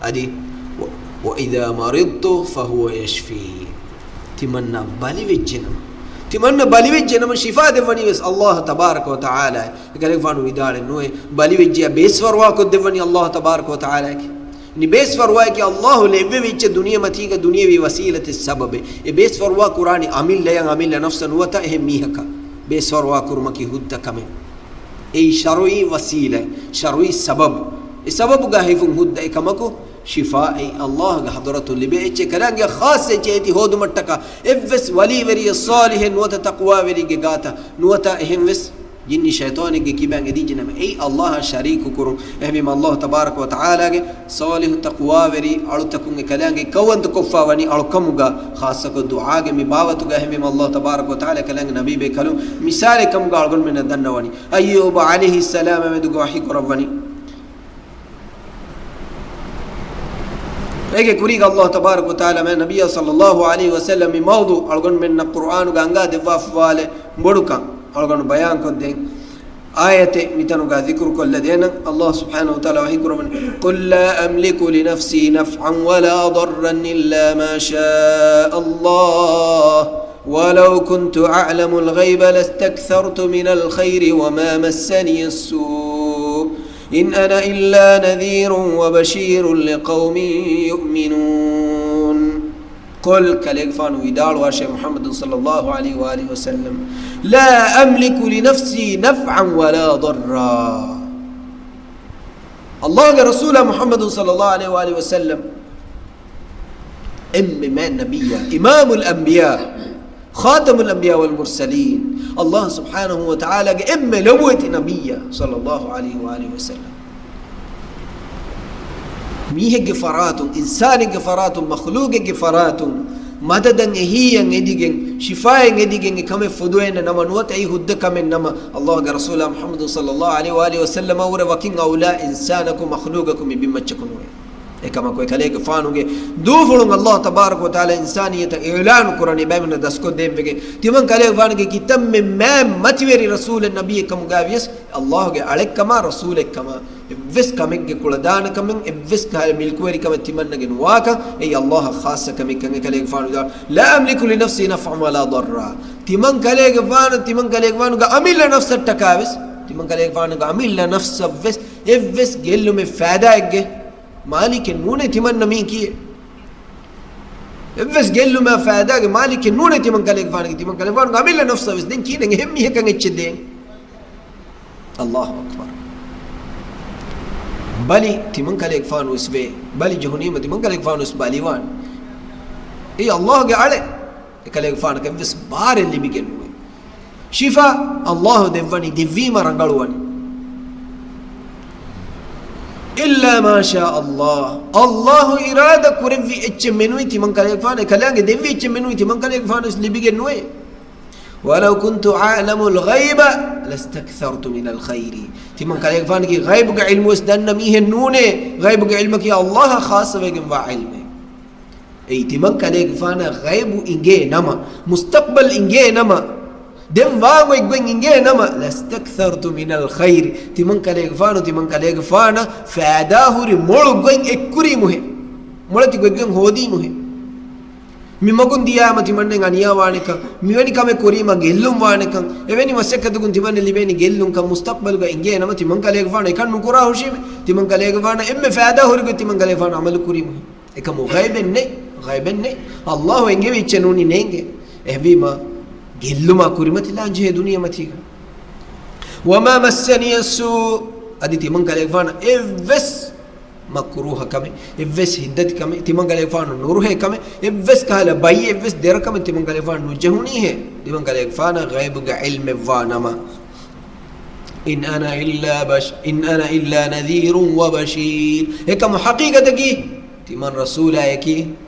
އަދި، و، وإذا مرضت فهو يشفين. ތިމަންނަ ބަލިވެއްޖެނަމަ، ތިމަންނަ ބަލިވެއްޖެނަމަ ޝިފާ ދެއްވަނީ ވެސް އައްލާހު ތަބާރަކަ ވަ ތަޢާލާއޭ. އެކަލޭގެފާނު ވިދާޅެއް ނުވޭ، ބަލިވެއްޖިޔާ ބޭސް ފަރުވާ ކޮށްދެއްވަނީ އައްލާހު ތަބާރަކަ ވަ ތަޢާލާއަކީ. ނި ބޭސް ފަރުވާއަކީ އައްލާހު ލެއްވެވި އެއްޗެއް ދުނިޔެ މަތީގަ ދުނިޔެވީ ވަސީލަތެއް ސަބަބެއް. އެ ބޭސް ފަރުވާ ކުރާނީ އަމިއްލަޔަށް އަމިއްލަ ނަފްސަށް ނުވަތަ އެހެން މީހަކަށް. ބޭސް ފަރުވާ ކުރުމަކީ ހުއްދަ ކަމެއް. އެއީ ޝަރުޢީ ވަސީލަތް، ޝަރުޢީ ސަބަބު. އެ ސަބަބުގަ ހިފުން ހުއްދަ އެކަމަކު، ޝިފާ އެއީ އައްލާހުގެ ޙަޟްރަތުން ލިބޭ އެއްޗެއް. ކަލާނގެ ޚާއްޞަ އެއްޗެއް އޭތި ހޯދުމަށްޓަކާ އެއްވެސް ވަލީވެރިއެއް ޞާލިޙެއް ނުވަތަ ތަޤްވާވެރިއެއްގެ ގާތަށް ނުވަތަ އެހެންވެސް ޖިންނި ޝައިޠާނެއްގެ ކިބައިން އެދިއްޖެނަމަ އެއީ އައްލާހަށް ޝަރީކު ކުރުން. އެހެންވީމަ އައްލާހު ތަބާރަކަ ވަ ތަޢާލާގެ ޞާލިޙު ތަޤްވާވެރި އަޅުތަކުން އެ ކަލާނގެ ކައުވަންތަ ކޮށްފަ ވަނީ އަޅުކަމުގަ، ޚާއްޞަކޮށް ދުޢާގެ މި ބާވަތުގަ. އެހެންވީމަ އައްލާހު ތަބާރަކަ ވަ ތަޢާލާ ކަލާނގެ ނަބީ ބޭކަލުން މިސާލެއް ކަމުގަ އަޅުގަނޑުމެންނަށް ދަންނަވަނީ. އައްޔޫބު ޢަލައިހިއްސަލާމް މެދުގަ ވަޙީ ކުރައްވަނީ. އޭގެ ކުރީގަ އައްލާހު ތަބާރަކަ ވަ ތަޢާލާ މާތް ނަބިއްޔާ ޞައްލައްލާހު ޢަލައިހި ވަސައްލަމް މި މައުޟޫޢު އަޅުގަނޑުމެންނަށް ޤުރްއާނުގަ އަންގާ ދެއްވާފަވާލެއް ބޮޑުކަން އަޅުގަނޑު ބަޔާންކޮށްދޭން. އާޔަތެއް މިތަނުގަ ޛިކުރު ކޮށްލަދޭނަން. އައްލާހު ސުބްޙާނަހު ވަ ތަޢާލާ ވަޙީ ކުރައްވަނީ، قل لا أملك لنفسي نفعا ولا ضرا إلا ما شاء الله ولو كنت أعلم الغيب لاستكثرت من الخير وما مسني السوء إن أنا إلا نذير وبشير لقوم يؤمنون. قل، ކަލޭގެފާނު ވިދާޅުވާށޭ މުޙައްމަދު ޞައްލައްލާހު ޢަލައިހި ވައާލިހި ވަސައްލަމް، لا أملك لنفسي نفعا ولا ضرا. އައްލާހުގެ ރަސޫލާ މުޙައްމަދު ޞައްލައްލާހު ޢަލައިހި ވައާލިހި ވަސައްލަމް އެންމެ މާތް ނަބިއްޔާ، إمام الأنبياء، خاتم الأنبياء والمرسلين، އައްލާހު ސުބްޙާނަހު ވަ ތަޢާލާގެ އެންމެ ލޮބުވެތި ނަބިއްޔާ ޞައްލައްލާހު ޢަލައިހި ވައާލިހި ވަސައްލަމް، މީހެއްގެ ފަރާތުން، އިންސާނެއްގެ ފަރާތުން، މަޚްލޫޤެއްގެ ފަރާތުން، މަދަދަށް އެހީއަށް އެދިގެން، ޝިފާއެއް އެދިގެން އެ ކަމެއް ފުދުވޭނެ ނަމަ، ނުވަތަ އެއީ ހުއްދަ ކަމެއް ނަމަ، އައްލާހުގެ ރަސޫލާ މުޙައްމަދު ޞައްލައްލާހު ޢަލައިހި ވައާލިހި ވަސައްލަމާ ވުރެ ވަކިން އައުލާ އިންސާނަކު މަޚްލޫޤަކު މި ބިންމައްޗަކު ނުވޭ. އެކަމަކު އެކަލޭގެފާނުގެ ދޫފުޅުން އައްލާހު ތަބާރަކަ ވަ ތަޢާލާ އިންސާނިއްޔަތަށް އިޢުލާނު ކުރަނީ ބައިމީހުންނަށް ދަސްކޮށްދޭން ވެގެން. ތިމަން ކަލޭގެފާނުގެ ކިތަންމެ މާތް މަތިވެރި ރަސޫލެއް ނަބިއްޔެއް ކަމުގައި ވިޔަސް، އައްލާހުގެ އަޅެއްކަމާ ރަސޫލެއްކަމާ، އެއްވެސް ކަމެއްގެ ކުޅަދާނަކަމެއް، އެއްވެސް ކަހަލަ މިލްކުވެރިކަމެއް ތިމަންނަގެ ނުވާކަން، އެއީ އައްލާހަށް ޚާއްޞަ ކަމެއްކަން. އެކަލޭގެފާނު ވިދާޅުވި، لا أملك لنفسي نفعا ولا ضرا. ތިމަން ކަލޭގެފާނު، ތިމަން ކަލޭގެފާނުގެ އަމިއްލަ ނަފްސަށްޓަކާ ވެސް، ތިމަން ކަލޭގެފާނުގެ އަމިއްލަ ނަފްސަށް ވެސް އެއްވެސް ގެއްލުމެއް ފައިދާއެއްގެ މާލިކެއް ނޫނޭ ތިމަންނަ މީ ކީއެއް. އެއްވެސް ގެއްލުމާ ފައިދާގެ މާލިކެއް ނޫނޭ ތިމަން ކަލޭގެފާނަކީ. ތިމަން ކަލޭގެފާނުގެ އަމިއްލަ ނަފްސަށް ވެސް ދެން ކިހިނެއް އެހެން މީހަކަށް އެއްޗެއް ދޭން؟ އައްލާހު އަކްބަރު. ބަލި ތިމަން ކަލޭގެފާނު ވެސް ވޭ. ބަލި ޖެހުނީމަ ތިމަން ކަލޭގެފާނު ވެސް ބަލިވާނެ. އެއީ އައްލާހުގެ އަޅެއް. އެކަލޭގެފާނަކަށް ވެސް ބާރެއް ލިބިގެން ނުވޭ. ޝިފާ އައްލާހު ދެއްވަނީ، ދެއްވީމަ ރަނގަޅުވަނީ. إلا ما شاء الله. އައްލާހު އިރާދަ ކުރެއްވި އެއްޗެއް މެނުވީ ތިމަން ކަލޭގެފާނަށް، އެކަލާނގެ ދެއްވި އެއްޗެއް މެނުވީ ތިމަން ކަލޭގެފާނަށް ވެސް ލިބިގެން ނުވޭ. ولو كنت أعلم الغيب لاستكثرت من الخير. ތިމަން ކަލޭގެފާނަކީ ޣައިބުގެ ޢިލްމު ވެސް ދަންނަ މީހެއް ނޫނޭ. ޣައިބުގެ ޢިލްމަކީ އައްލާހަށް ޚާއްޞަވެގެންވާ ޢިލްމެއް. އެއީ ތިމަން ކަލޭގެފާނަށް ޣައިބު އިނގޭ ނަމަ، މުސްތަޤްބަލް އިނގޭ ނަމަ، ދެން ވާ ގޮތް އިނގޭ ނަމަ، لاستكثرت من الخير. ތިމަން ކަލޭގެފާނު، ތިމަން ކަލޭގެފާނަށް ފައިދާ ހުރި މޮޅު ގޮތް އެއްކުރީމުހެ. މޮޅެތި ގޮތްގެން ހޯދީމުހެ. މި މަގުން ދިޔާމަ ތިމަންނެން އަނިޔާވާނެކަން، މިވެނި ކަމެއް ކުރީމަ ގެއްލުން ވާނެކަން، އެވެނި މަސައްކަތަކުން ތިމަންނަ ލިބޭނީ ގެއްލުންކަން މުސްތަޤްބަލުގަ އިނގޭ ނަމަ، ތިމަން ކަލޭގެފާނު އެކަން ނުކުރާ ހުށީމެ. ތިމަން ކަލޭގެފާނަށް އެންމެ ފައިދާ ހުރި ގޮތް ތިމަން ކަލޭގެފާނު ޢަމަލު ކުރީމުހެ. އެކަމު ޣައިބެއް ނެތް، ޣައިބެއް ނެތް. އައްލާހު އެނގެވި އެއްޗެއް ނޫނީ ނޭނގެ. އެހެންވީމަ، ގެއްލުމާ ކުރިމަތިލާން ޖެހޭ ދުނިޔެމަތީގަ. وما مسني السوء، އަދި ތިމަން ކަލޭގެފާނަށް އެއްވެސް މަކްރޫހަ ކަމެއް، އެއްވެސް ހިތްދަތި ކަމެއް، ތިމަން ކަލޭގެފާނު ނުރުހޭ ކަމެއް، އެއްވެސް ކަހަލަ ބައްޔެއް އެއްވެސް ދެރަ ކަމެއް ތިމަން ކަލޭގެފާނު ނުޖެހުނީހޭ. ތިމަން ކަލޭގެފާނަށް ޣައިބުގެ ޢިލްމެއްވާ ނަމަ. إن أنا إلا بش-، إن أنا إلا نذير وبشير. އެކަމު ޙަޤީޤަތަކީ، ތިމަން ރަސޫލާޔަކީ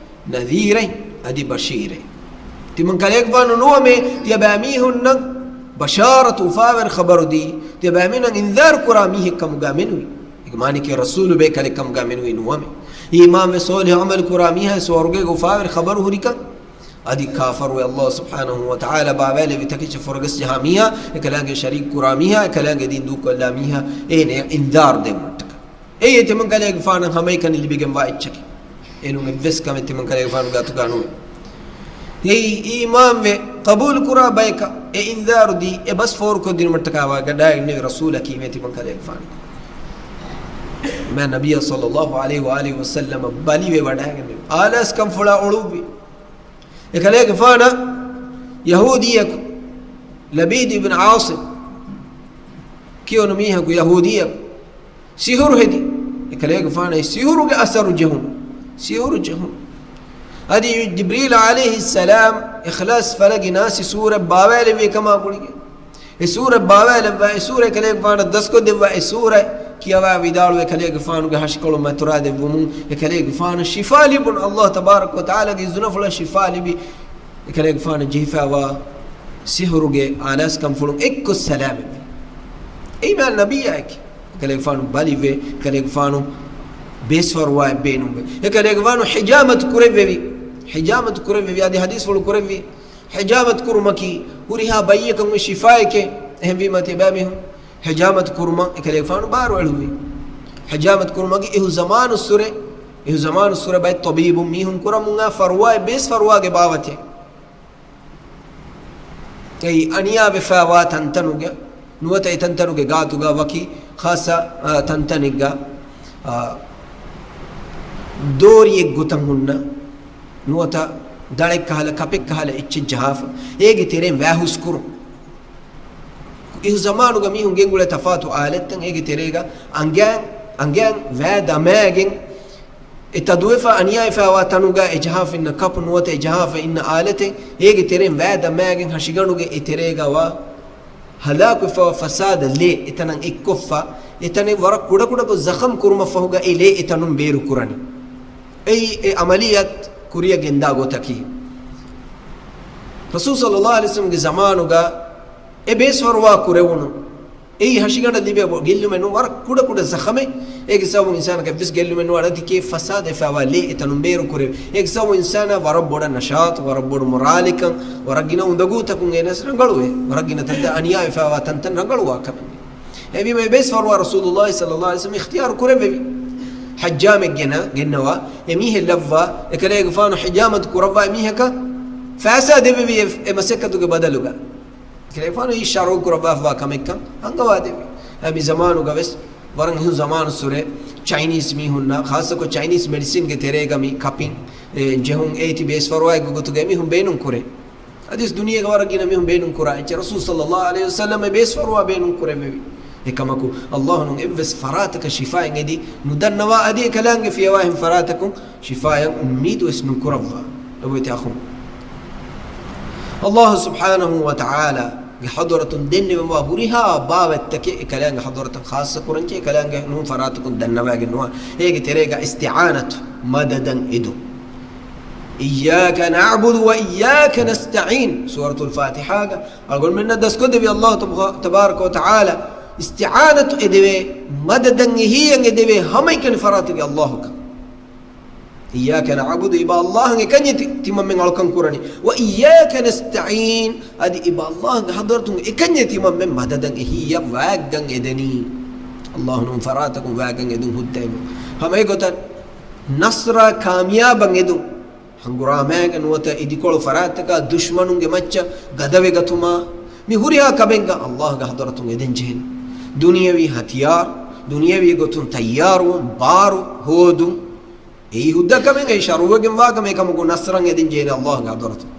ނަޛީރެއް އަދި ބަޝީރެއް. ތިމަން ކަލޭގެފާނު ނުވަމޭ، ތިޔަބައިމީހުންނަށް ބަޝާރަތު އުފާވެރި ޚަބަރު ދީ، ތިޔަބައިމީހުންނަށް އިންޒާރު ކުރާ މީހެއް ކަމުގަ މެނުވީ. އޭގެ މާނައަކީ ރަސޫލު ބޭކަލެއް ކަމުގަ މެނުވީ ނުވަމޭ. އީމާންވެ ޞާލިޙު ޢަމަލު ކުރާ މީހާ ސުވަރުގޭގެ އުފާވެރި ޚަބަރު ހުރިކަން. އަދި ކާފަރުވެ އައްލާހު ސުބްޙާނަހު ވަ ތަޢާލާ ބާވާލެއްވި ތަކެއްޗަށް ފުރަގަސް ޖަހާ މީހާ، އެކަލާނގެ ޝަރީކް ކުރާ މީހާ، އެކަލާނގެ ދީން ދޫކޮށްލާ މީހާ، އޭނަޔަށް އިންޒާރު ދޭން ވައްޓަކަށް. އެއީ ތިމަން ކަލޭގެފާނަށް ހަމައެކަނި ލިބިގެންވާ އެއްޗަކީ. އެނޫން އެއްވެސް ކަމެއް ތިމަން ކަލޭގެފާނު ގާތުގަ ނުވޭ. އެއީ އީމާންވެ ޤަބޫލު ކުރާ ބަޔަކަށް އެ އިންޒާރު ދީ، އެ ބަސް ފޯރުކޮށްދިނުމަށްޓަކާ ވަޑައިގެންނެވި ރަސޫލަކީމޭ ތިމަން ކަލޭގެފާނަކީ. މާ ނަބިއްޔާ ޞައްލައްލާހު ޢަލައިހި ވައާލިހި ވަސައްލަމަ ބަލިވެ ވަޑައިގެންނެވި. އާލާސްކަންފުޅާ އޮޅުއްވި. އެކަލޭގެފާނަށް ޔަހޫދީއަކު ލަބީދު އިބްނު ޢާޞިމް ކިޔުނު މީހަކު ޔަހޫދީއަކު ސިހުރު ހެދި. އެކަލޭގެފާނަށް ސިހުރުގެ އަސަރު ޖެހުނު. ސިހުރު ޖެހުނު. އަދި ޖިބްރީލް ޢަލައިހިއްސަލާމް އިޚްލާޞް، ފަލަގި، ނާސި ސޫރަތް ބާވާލެއްވި ކަމާ ގުޅިގެން. އެ ސޫރަތް ބާވާލެއްވާ، އެ ސޫރަތް އެކަލޭގެފާނަށް ދަސްކޮށްދެއްވާ، އެ ސޫރަތް ކިޔަވާ ވިދާޅުވެ އެކަލޭގެފާނުގެ ހަށިކޮޅު މަތުރާދެއްވުމުން އެކަލޭގެފާނަށް ޝިފާ ލިބުނު. އައްލާހު ތަބާރަކަ ވަ ތަޢާލާގެ އިޒުނަފުޅަށް ޝިފާ ލިބި، އެކަލޭގެފާނަށް ޖެހިފައިވާ ސިހުރުގެ އާލާސްކަންފުޅުން އެއްކޮށް ސަލާމަތްވި. އެއީ މާ ނަބިއްޔާއެކޭ. އެކަލޭގެފާނު ބަލިވެ، އެކަލޭގެފާނު ބޭސްފަރުވާއެއް ބޭނުންވެ. އެކަލޭގެފާނު ޙިޖާމަތު ކުރެއްވެވި. ޙިޖާމަތު ކުރެއްވެވި. އަދި ޙަދީޘްފުޅު ކުރެއްވި. ޙިޖާމަތު ކުރުމަކީ ހުރިހާ ބައްޔަކަށް އޮތް ޝިފާއެކޭ. އެހެންވީމަ ތިބާމީހުން ޙިޖާމަތު ކުރުމަށް އެކަލޭގެފާނު ބާރުއެޅުއްވި. ޙިޖާމަތު ކުރުމަކީ އިހު ޒަމާނުއްސުރެ، އިހު ޒަމާނުއްސުރެ ބައެއް ޠަބީބުން މީހުން ކުރަމުން އާ ފަރުވާއެއް ބޭސްފަރުވާގެ ބާވަތޭ. އެއީ އަނިޔާވެފައިވާ ތަންތަނުގަ، ނުވަތަ އެ ތަންތަނުގެ ގާތުގަ ވަކި ޚާއްޞަ، އާ، ތަންތަނެއްގަ، އާ، ދޯރިއެއް ގޮތަށް ހުންނަ، ނުވަތަ ދަޅެއްކަހަލަ ކަޕެއްކަހަލަ އެއްޗެއް ޖަހާފަ، އޭގެ ތެރެއިން ވައި ހުސްކުރުން. އިހު ޒަމާނުގަ މީހުން ގެންގުޅޭ ތަފާތު އާލެތްތައް އޭގެ ތެރޭގަ އަނގައިން، އަނގައިން ވައި ދަމައިގެން، އެ ތަދުވެފަ އަނިޔާވެފައިވާ ތަނުގަ އެ ޖަހާފަ އިންނަ ކަޕު ނުވަތަ އެ ޖަހާފަ އިންނަ އާލެތެއް އޭގެ ތެރެއިން ވައި ދަމައިގެން ހަށިގަނޑުގެ އެ ތެރޭގަ ވާ ހަލާކުވެފައިވާ ފަސާދަ ލޭ އެތަނަށް އެއްކޮށްފަ، އެތަނެއް ވަރަށް ކުޑަކުޑަކޮށް ޒަޚަމް ކުރުމަށްފަހުގަ އެ ލޭ އެތަނުން ބޭރުކުރަނީ. އެއީ އެ ޢަމަލިއްޔާތު ކުރިއަށް ގެންދާ ގޮތަކީ. ރަސޫލު ޞައްލައްލާހު ޢަލައިހި ވަސައްލަމްގެ ޒަމާނުގަ އެ ބޭސްފަރުވާ ކުރެވުނު އެއީ ހަށިގަނޑަށް ލިބޭ ބޮ-، ގެއްލުމެއް ނޫން، ވަރަށް ކުޑަކުޑަ ޒަޚަމެއް. އޭގެ ސަބަބުން އިންސާނަކަށް އެއްވެސް ގެއްލުމެއް ނުވާ، އަދި ތިކޭ ފަސާދަވެފައިވާ ލޭ އެތަނުން ބޭރު ކުރެވޭ. އޭގެ ސަބަބުން އިންސާނާ ވަރަށް ބޮޑަށް ނަޝާޠު، ވަރަށް ބޮޑު މުރާލިކަން، ވަރަށް ގިނަ އުނދަގޫތަކުން އޭނަސް ރަނގަޅުވޭ. ވަރަށް ގިނަ ތަންތަން އަނިޔާވެފައިވާ ތަންތަން ރަނގަޅުވާ ކަމެއް. އެހެންވީމަ އެ ބޭސްފަރުވާ ރަސޫލުﷲ ޞައްލައްލާހު ޢަލައިހި ވަސައްލަމް އިޚްތިޔާރު ކުރެއްވެވި. ޙައްޖާމެއް ގެނަ، ގެންނަވާ، އެ މީހެއް ލައްވާ، އެކަލޭގެފާނު ޙިޖާމަތު ކުރައްވާ އެ މީހަކަށް ފައިސާ ދެއްވެވި އެ، އެ މަސައްކަތުގެ ބަދަލުގަ. އެކަލޭގެފާނު އެއީ ޝަރުޢު ކުރައްވާފައިވާ ކަމެއްކަން އަންގަވާދެއްވި. އަދި މި ޒަމާނުގަ ވެސް ވަރަށް އިހުން ޒަމާނުއްސުރެ ޗައިނީސް މީހުންނަށް، ޚާއްޞަކޮށް ޗައިނީސް މެޑިސިންގެ ތެރޭގަ މި ކަޕިން، އެ، ޖެހުން އޭތި ބޭސްފަރުވާއެއްގެ ގޮތުގައި މީހުން ބޭނުން ކުރޭ. އަދިވެސް ދުނިޔޭގަ ވަރަށް ގިނަ މީހުން ބޭނުން ކުރާ އެއްޗެއް ރަސޫލު ޞައްލައްލާހު ޢަލައިހި ވަސައްލަމަށް ބޭސްފަރުވާ ބޭނުން ކުރެއްވެވި. އެކަމަކު، އައްލާހު ނޫން އެއްވެސް ފަރާތަކަށް ޝިފާއެއް އެދި ނުދަންނަވާ އަދި އެކަލާނގެ ފިޔަވާހެން ފަރާތަކުން ޝިފާއަށް އުއްމީދުވެސް ނުކުރައްވާ. އެބައޮތް އަޚުން. އައްލާހު ސުބްޙާނަހު ވަ ތަޢާލާގެ ޙަޟްރަތުން ދެންނެވެންވާ ހުރިހާ ބާވަތްތަކެއް އެކަލާނގެ ޙަޟްރަތަށް ޚާއްޞަ ކުރަންޖެހޭ، އެކަލާނގެ ނޫން ފަރާތަކުން ދަންނަވައިގެން ނުވާ. އޭގެ ތެރޭގަ އިސްތިޢާނަތު، މަދަދަށް އެދުން. إياك نعبد وإياك نستعين، ސޫރަތުލް ފާތިޙާގަ އަޅުގަނޑުމެންނަށް ދަސްކޮށްދެވި އައްލާހު ތަބާ-، ތަބާރަކަ ވަ ތަޢާލާ އިސްތިޢާނަތު އެދެވޭ، މަދަދަށް އެހީއަށް އެދެވޭ ހަމައެކަނި ފަރާތުގެ އައްލާހުކަން. إياك نعبد، އެބަ އައްލާހަށް އެކަންޏެތި ތިމަންމެން އަޅުކަން ކުރަނީ. وإياك نستعين، އަދި އެބަ އައްލާހުގެ ޙަޟްރަތުން އެކަންޏެ ތިމަންމެން މަދަދަށް އެހީއަށް ވާގަން އެދެނީ. އައްލާހު ނޫން ފަރާތަކުން ވާގަން އެދުން ހުއްދައިގެން. ހަމައެގޮތަށް ނަޞްރާ ކާމިޔާބަށް އެދުން. ހަނގުރާމައިގެ ނުވަތަ އިދިކޮޅު ފަރާތްތަކާ ދުޝްމަނުންގެ މައްޗަށް ގަދަވެގަތުމާ، މި ހުރިހާ ކަމެއްގަ އައްލާހުގެ ޙަޟްރަތުން އެދެން ޖެހެނީ. ދުނިޔަވީ ހަތިޔާރު، ދުނިޔަވީ ގޮތުން ތައްޔާރުވުން، ބާރު ހޯދުން. އެއީ ހުއްދަ ކަމެއް، އެއީ ޝަރުވެގެންވާ ކަމެއް. އެކަމަކު ނަޞްރަށް އެދެން ޖެހޭނެ އައްލާހުގެ ޙަޟްރަތުން.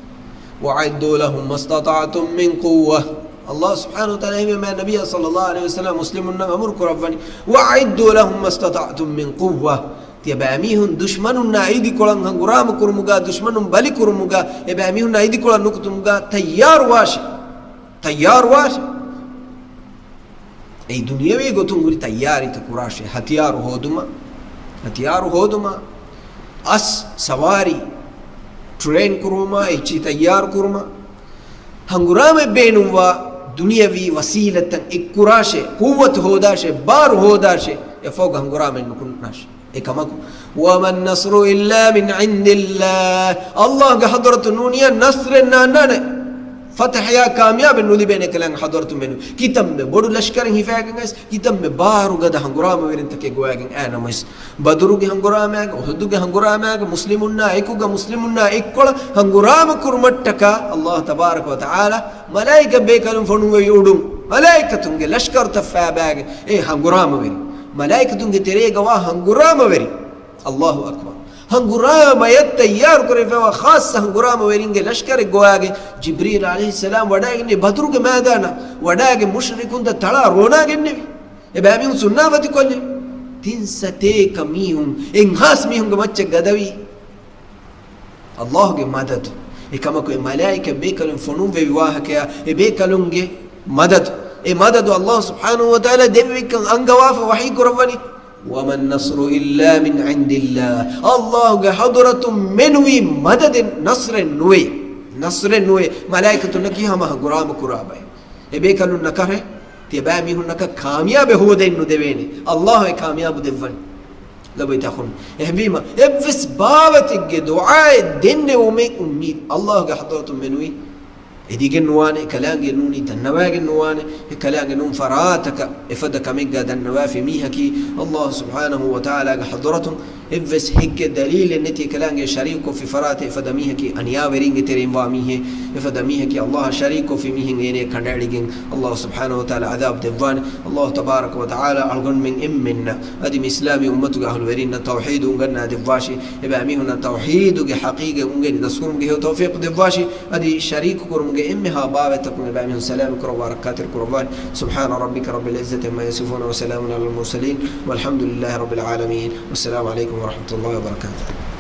وأعدوا لهم ما استطعتم من قوة. އައްލާހު ސުބްޙާނަހު ވަ ތަޢާލާ އެހެންވީމަ ނަބިއްޔާ ޞައްލައްލާހު ޢަލައިހި ވަސައްލަމަ މުސްލިމުންނަށް އަމުރު ކުރައްވަނީ، وأعدوا لهم ما استطعتم من قوة. ތިޔަބައިމީހުން ދުޝްމަނުންނާ އިދިކޮޅަށް ހަނގުރާމަ ކުރުމުގަ، ދުޝްމަނުން ބަލި ކުރުމުގަ، އެބައިމީހުންނާ އިދިކޮޅަށް ނުކުތުމުގަ ތައްޔާރުވާށި. ތައްޔާރުވާށި. އެއީ ދުނިޔަވީ ގޮތުން ހުރި ތައްޔާރީތައް ކުރާށޭ. ހަތިޔާރު ހޯދުމަށް، ހަތިޔާރު ހޯދުމަށް، އަސް ސަވާރީ، ޓްރޭން ކުރުމަށް، އެއްޗިހި ތައްޔާރު ކުރުމަށް، ހަނގުރާމައެއް ބޭނުންވާ ދުނިޔަވީ ވަސީލަތްތައް އެއްކުރާށޭ، ޤުއްވަތު ހޯދާށޭ، ބާރު ހޯދާށޭ، އެފަހުގަ ހަނގުރާމައެއް ނުކުންނާށޭ. އެކަމަކު، وما النصر إلا من عند الله. އައްލާހުގެ ޙަޟްރަތު ނޫނިއްޔާ ނަޞްރެއް ނާންނާނެ. ފަތަޙަޔާ ކާމިޔާބެއް ނުލިބޭނެ ކަލާނގެ ޙަޟްރަތު މެނު. ކިތަންމެ ބޮޑު ލަޝްކަރެއް ހިފައިގެން އައިސް، ކިތަންމެ ބާރުގަދަ ހަނގުރާމަވެރިންތަކެއް ގޮވައިގެން އައި ނަމަވެސް، ބަދުރުގެ ހަނގުރާމައިގަ، އުޙުދުގެ ހަނގުރާމައިގަ މުސްލިމުންނާ އެކުގަ، މުސްލިމުންނާ އެއްކޮޅަށް ހަނގުރާމަ ކުރުމަށްޓަކާ، އައްލާހު ތަބާރަކަ ވަ ތަޢާލާ މަލާއިކަ ބޭކަލުން ފޮނުއްވެވި އުޑުން، މަލާއިކަތުންގެ ލަޝްކަރުތައް ފައިބައިގެން އެ ހަނގުރާމަވެރި، މަލާއިކަތުންގެ ތެރޭގަ ވާ ހަނގުރާމަވެރި، އައްލާހު އަކްބަރު. ހަނގުރާމަޔަށް ތައްޔާރު ކުރެވިފައިވާ ޚާއްޞަ ހަނގުރާމަވެރިންގެ ލަޝްކަރެއް ގޮވާގެން ޖިބްރީލް ޢަލައިހިއްސަލާމް ވަޑައިގެންނެވި ބަދުރުގެ މައިދާނަށް ވަޑައިގެން މުޝްރިކުންތައް ތަޅާ ރޯނާގެންނެވި. އެބައިމީހުން ސުންނާފަތިކޮށްލި. ތިން ސަތޭކަ މީހުން، އެއްހާސް މީހުންގެ މައްޗަށް ގަދަވީ. އައްލާހުގެ މަދަދު. އެކަމަކު އެ މަލާއިކަ ބޭކަލުން ފޮނުއްވެވި ވާހަކަޔާ، އެ ބޭކަލުންގެ މަދަދު. އެ މަދަދު އައްލާހު ސުބްޙާނަހު ވަ ތަޢާލާ ދެއްވިކަން އަންގަވާފަ ވަޙީ ކުރައްވަނީ. وما النصر إلا من عند الله. އައްލާހުގެ ޙަޟްރަތުން މެނުވީ މަދަދެއް، ނަޞްރެއް ނުވޭ. ނަޞްރެއް ނުވޭ. މަލާއިކަތުންނަކީ ހަމަ ހަނގުރާމަ ކުރާ ބައެއް. އެބޭކަލުންނަކަށޭ، ތިޔަބައިމީހުންނަކަށް ކާމިޔާބެއް ހޯދައިން ނުދެވޭނެ. އައްލާހު އެ ކާމިޔާބު ދެއްވަނީ. ލޮބުވެތި އަޚުން. އެހެންވީމަ، އެއްވެސް ބާވަތެއްގެ ދުޢާއެއް ދެންނެވުމެއް އުއްމީދު އައްލާހުގެ ޙަޟްރަތުން މެނުވީ އެދިގެން ނުވާނެ، އެކަލާނގެ ނޫނީ ދަންނަވައިގެން ނުވާނެ، އެކަލާނގެ ނޫން ފަރާތަކަށް އެފަދަ ކަމެއްގަ ދަންނަވާފި މީހަކީ އައްލާހު ސުބްޙާނަހު ވަ ތަޢާލާގެ ޙަޟްރަތުން އެއްވެސް ހެއްކެއް ދަލީލެއް ނެތި އެކަލާނގެ ޝަރީކުކޮށްފި ފަރާތެއް އެފަދަ މީހަކީ އަނިޔާވެރިންގެ ތެރެއިން ވާ މީހެއް، އެފަދަ މީހަކީ އައްލާހަށް ޝަރީކުކޮށްފި މީހެއް އޭނަޔަށް ކަނޑައެޅިގެން އައްލާހު ސުބްޙާނަހު ވަ ތަޢާލާ ޢަޛާބު ދެއްވާނެ. އައްލާހު ތަބާރަކަ ވަ ތަޢާލާ އަޅުގަނޑުމެން އެންމެންނަށް އަދި މި އިސްލާމީ އުއްމަތުގެ އަހުލުވެރިންނަށް ތައުޙީދު އުނގަންނާ ދެއްވާށި. އެބައިމީހުންނަށް ތައުޙީދުގެ ޙަޤީޤަތް އުނގެނި ދަސްކުރުމުގެ ހެޔޮ ތައުފީޤު ދެއްވާށި. އަދި ޝަރީކު ކުރުމުގެ އެންމެހާ ބާވަތްތަކުން އެބައިމީހުން ސަލާމަތް ކުރައްވާ ރައްކާތެރި ކުރައްވާނެ. سبحان ربك رب العزة عما يصفون وسلام على المرسلين والحمد لله رب العالمين. والسلام عليكم ورحمة الله وبركاته.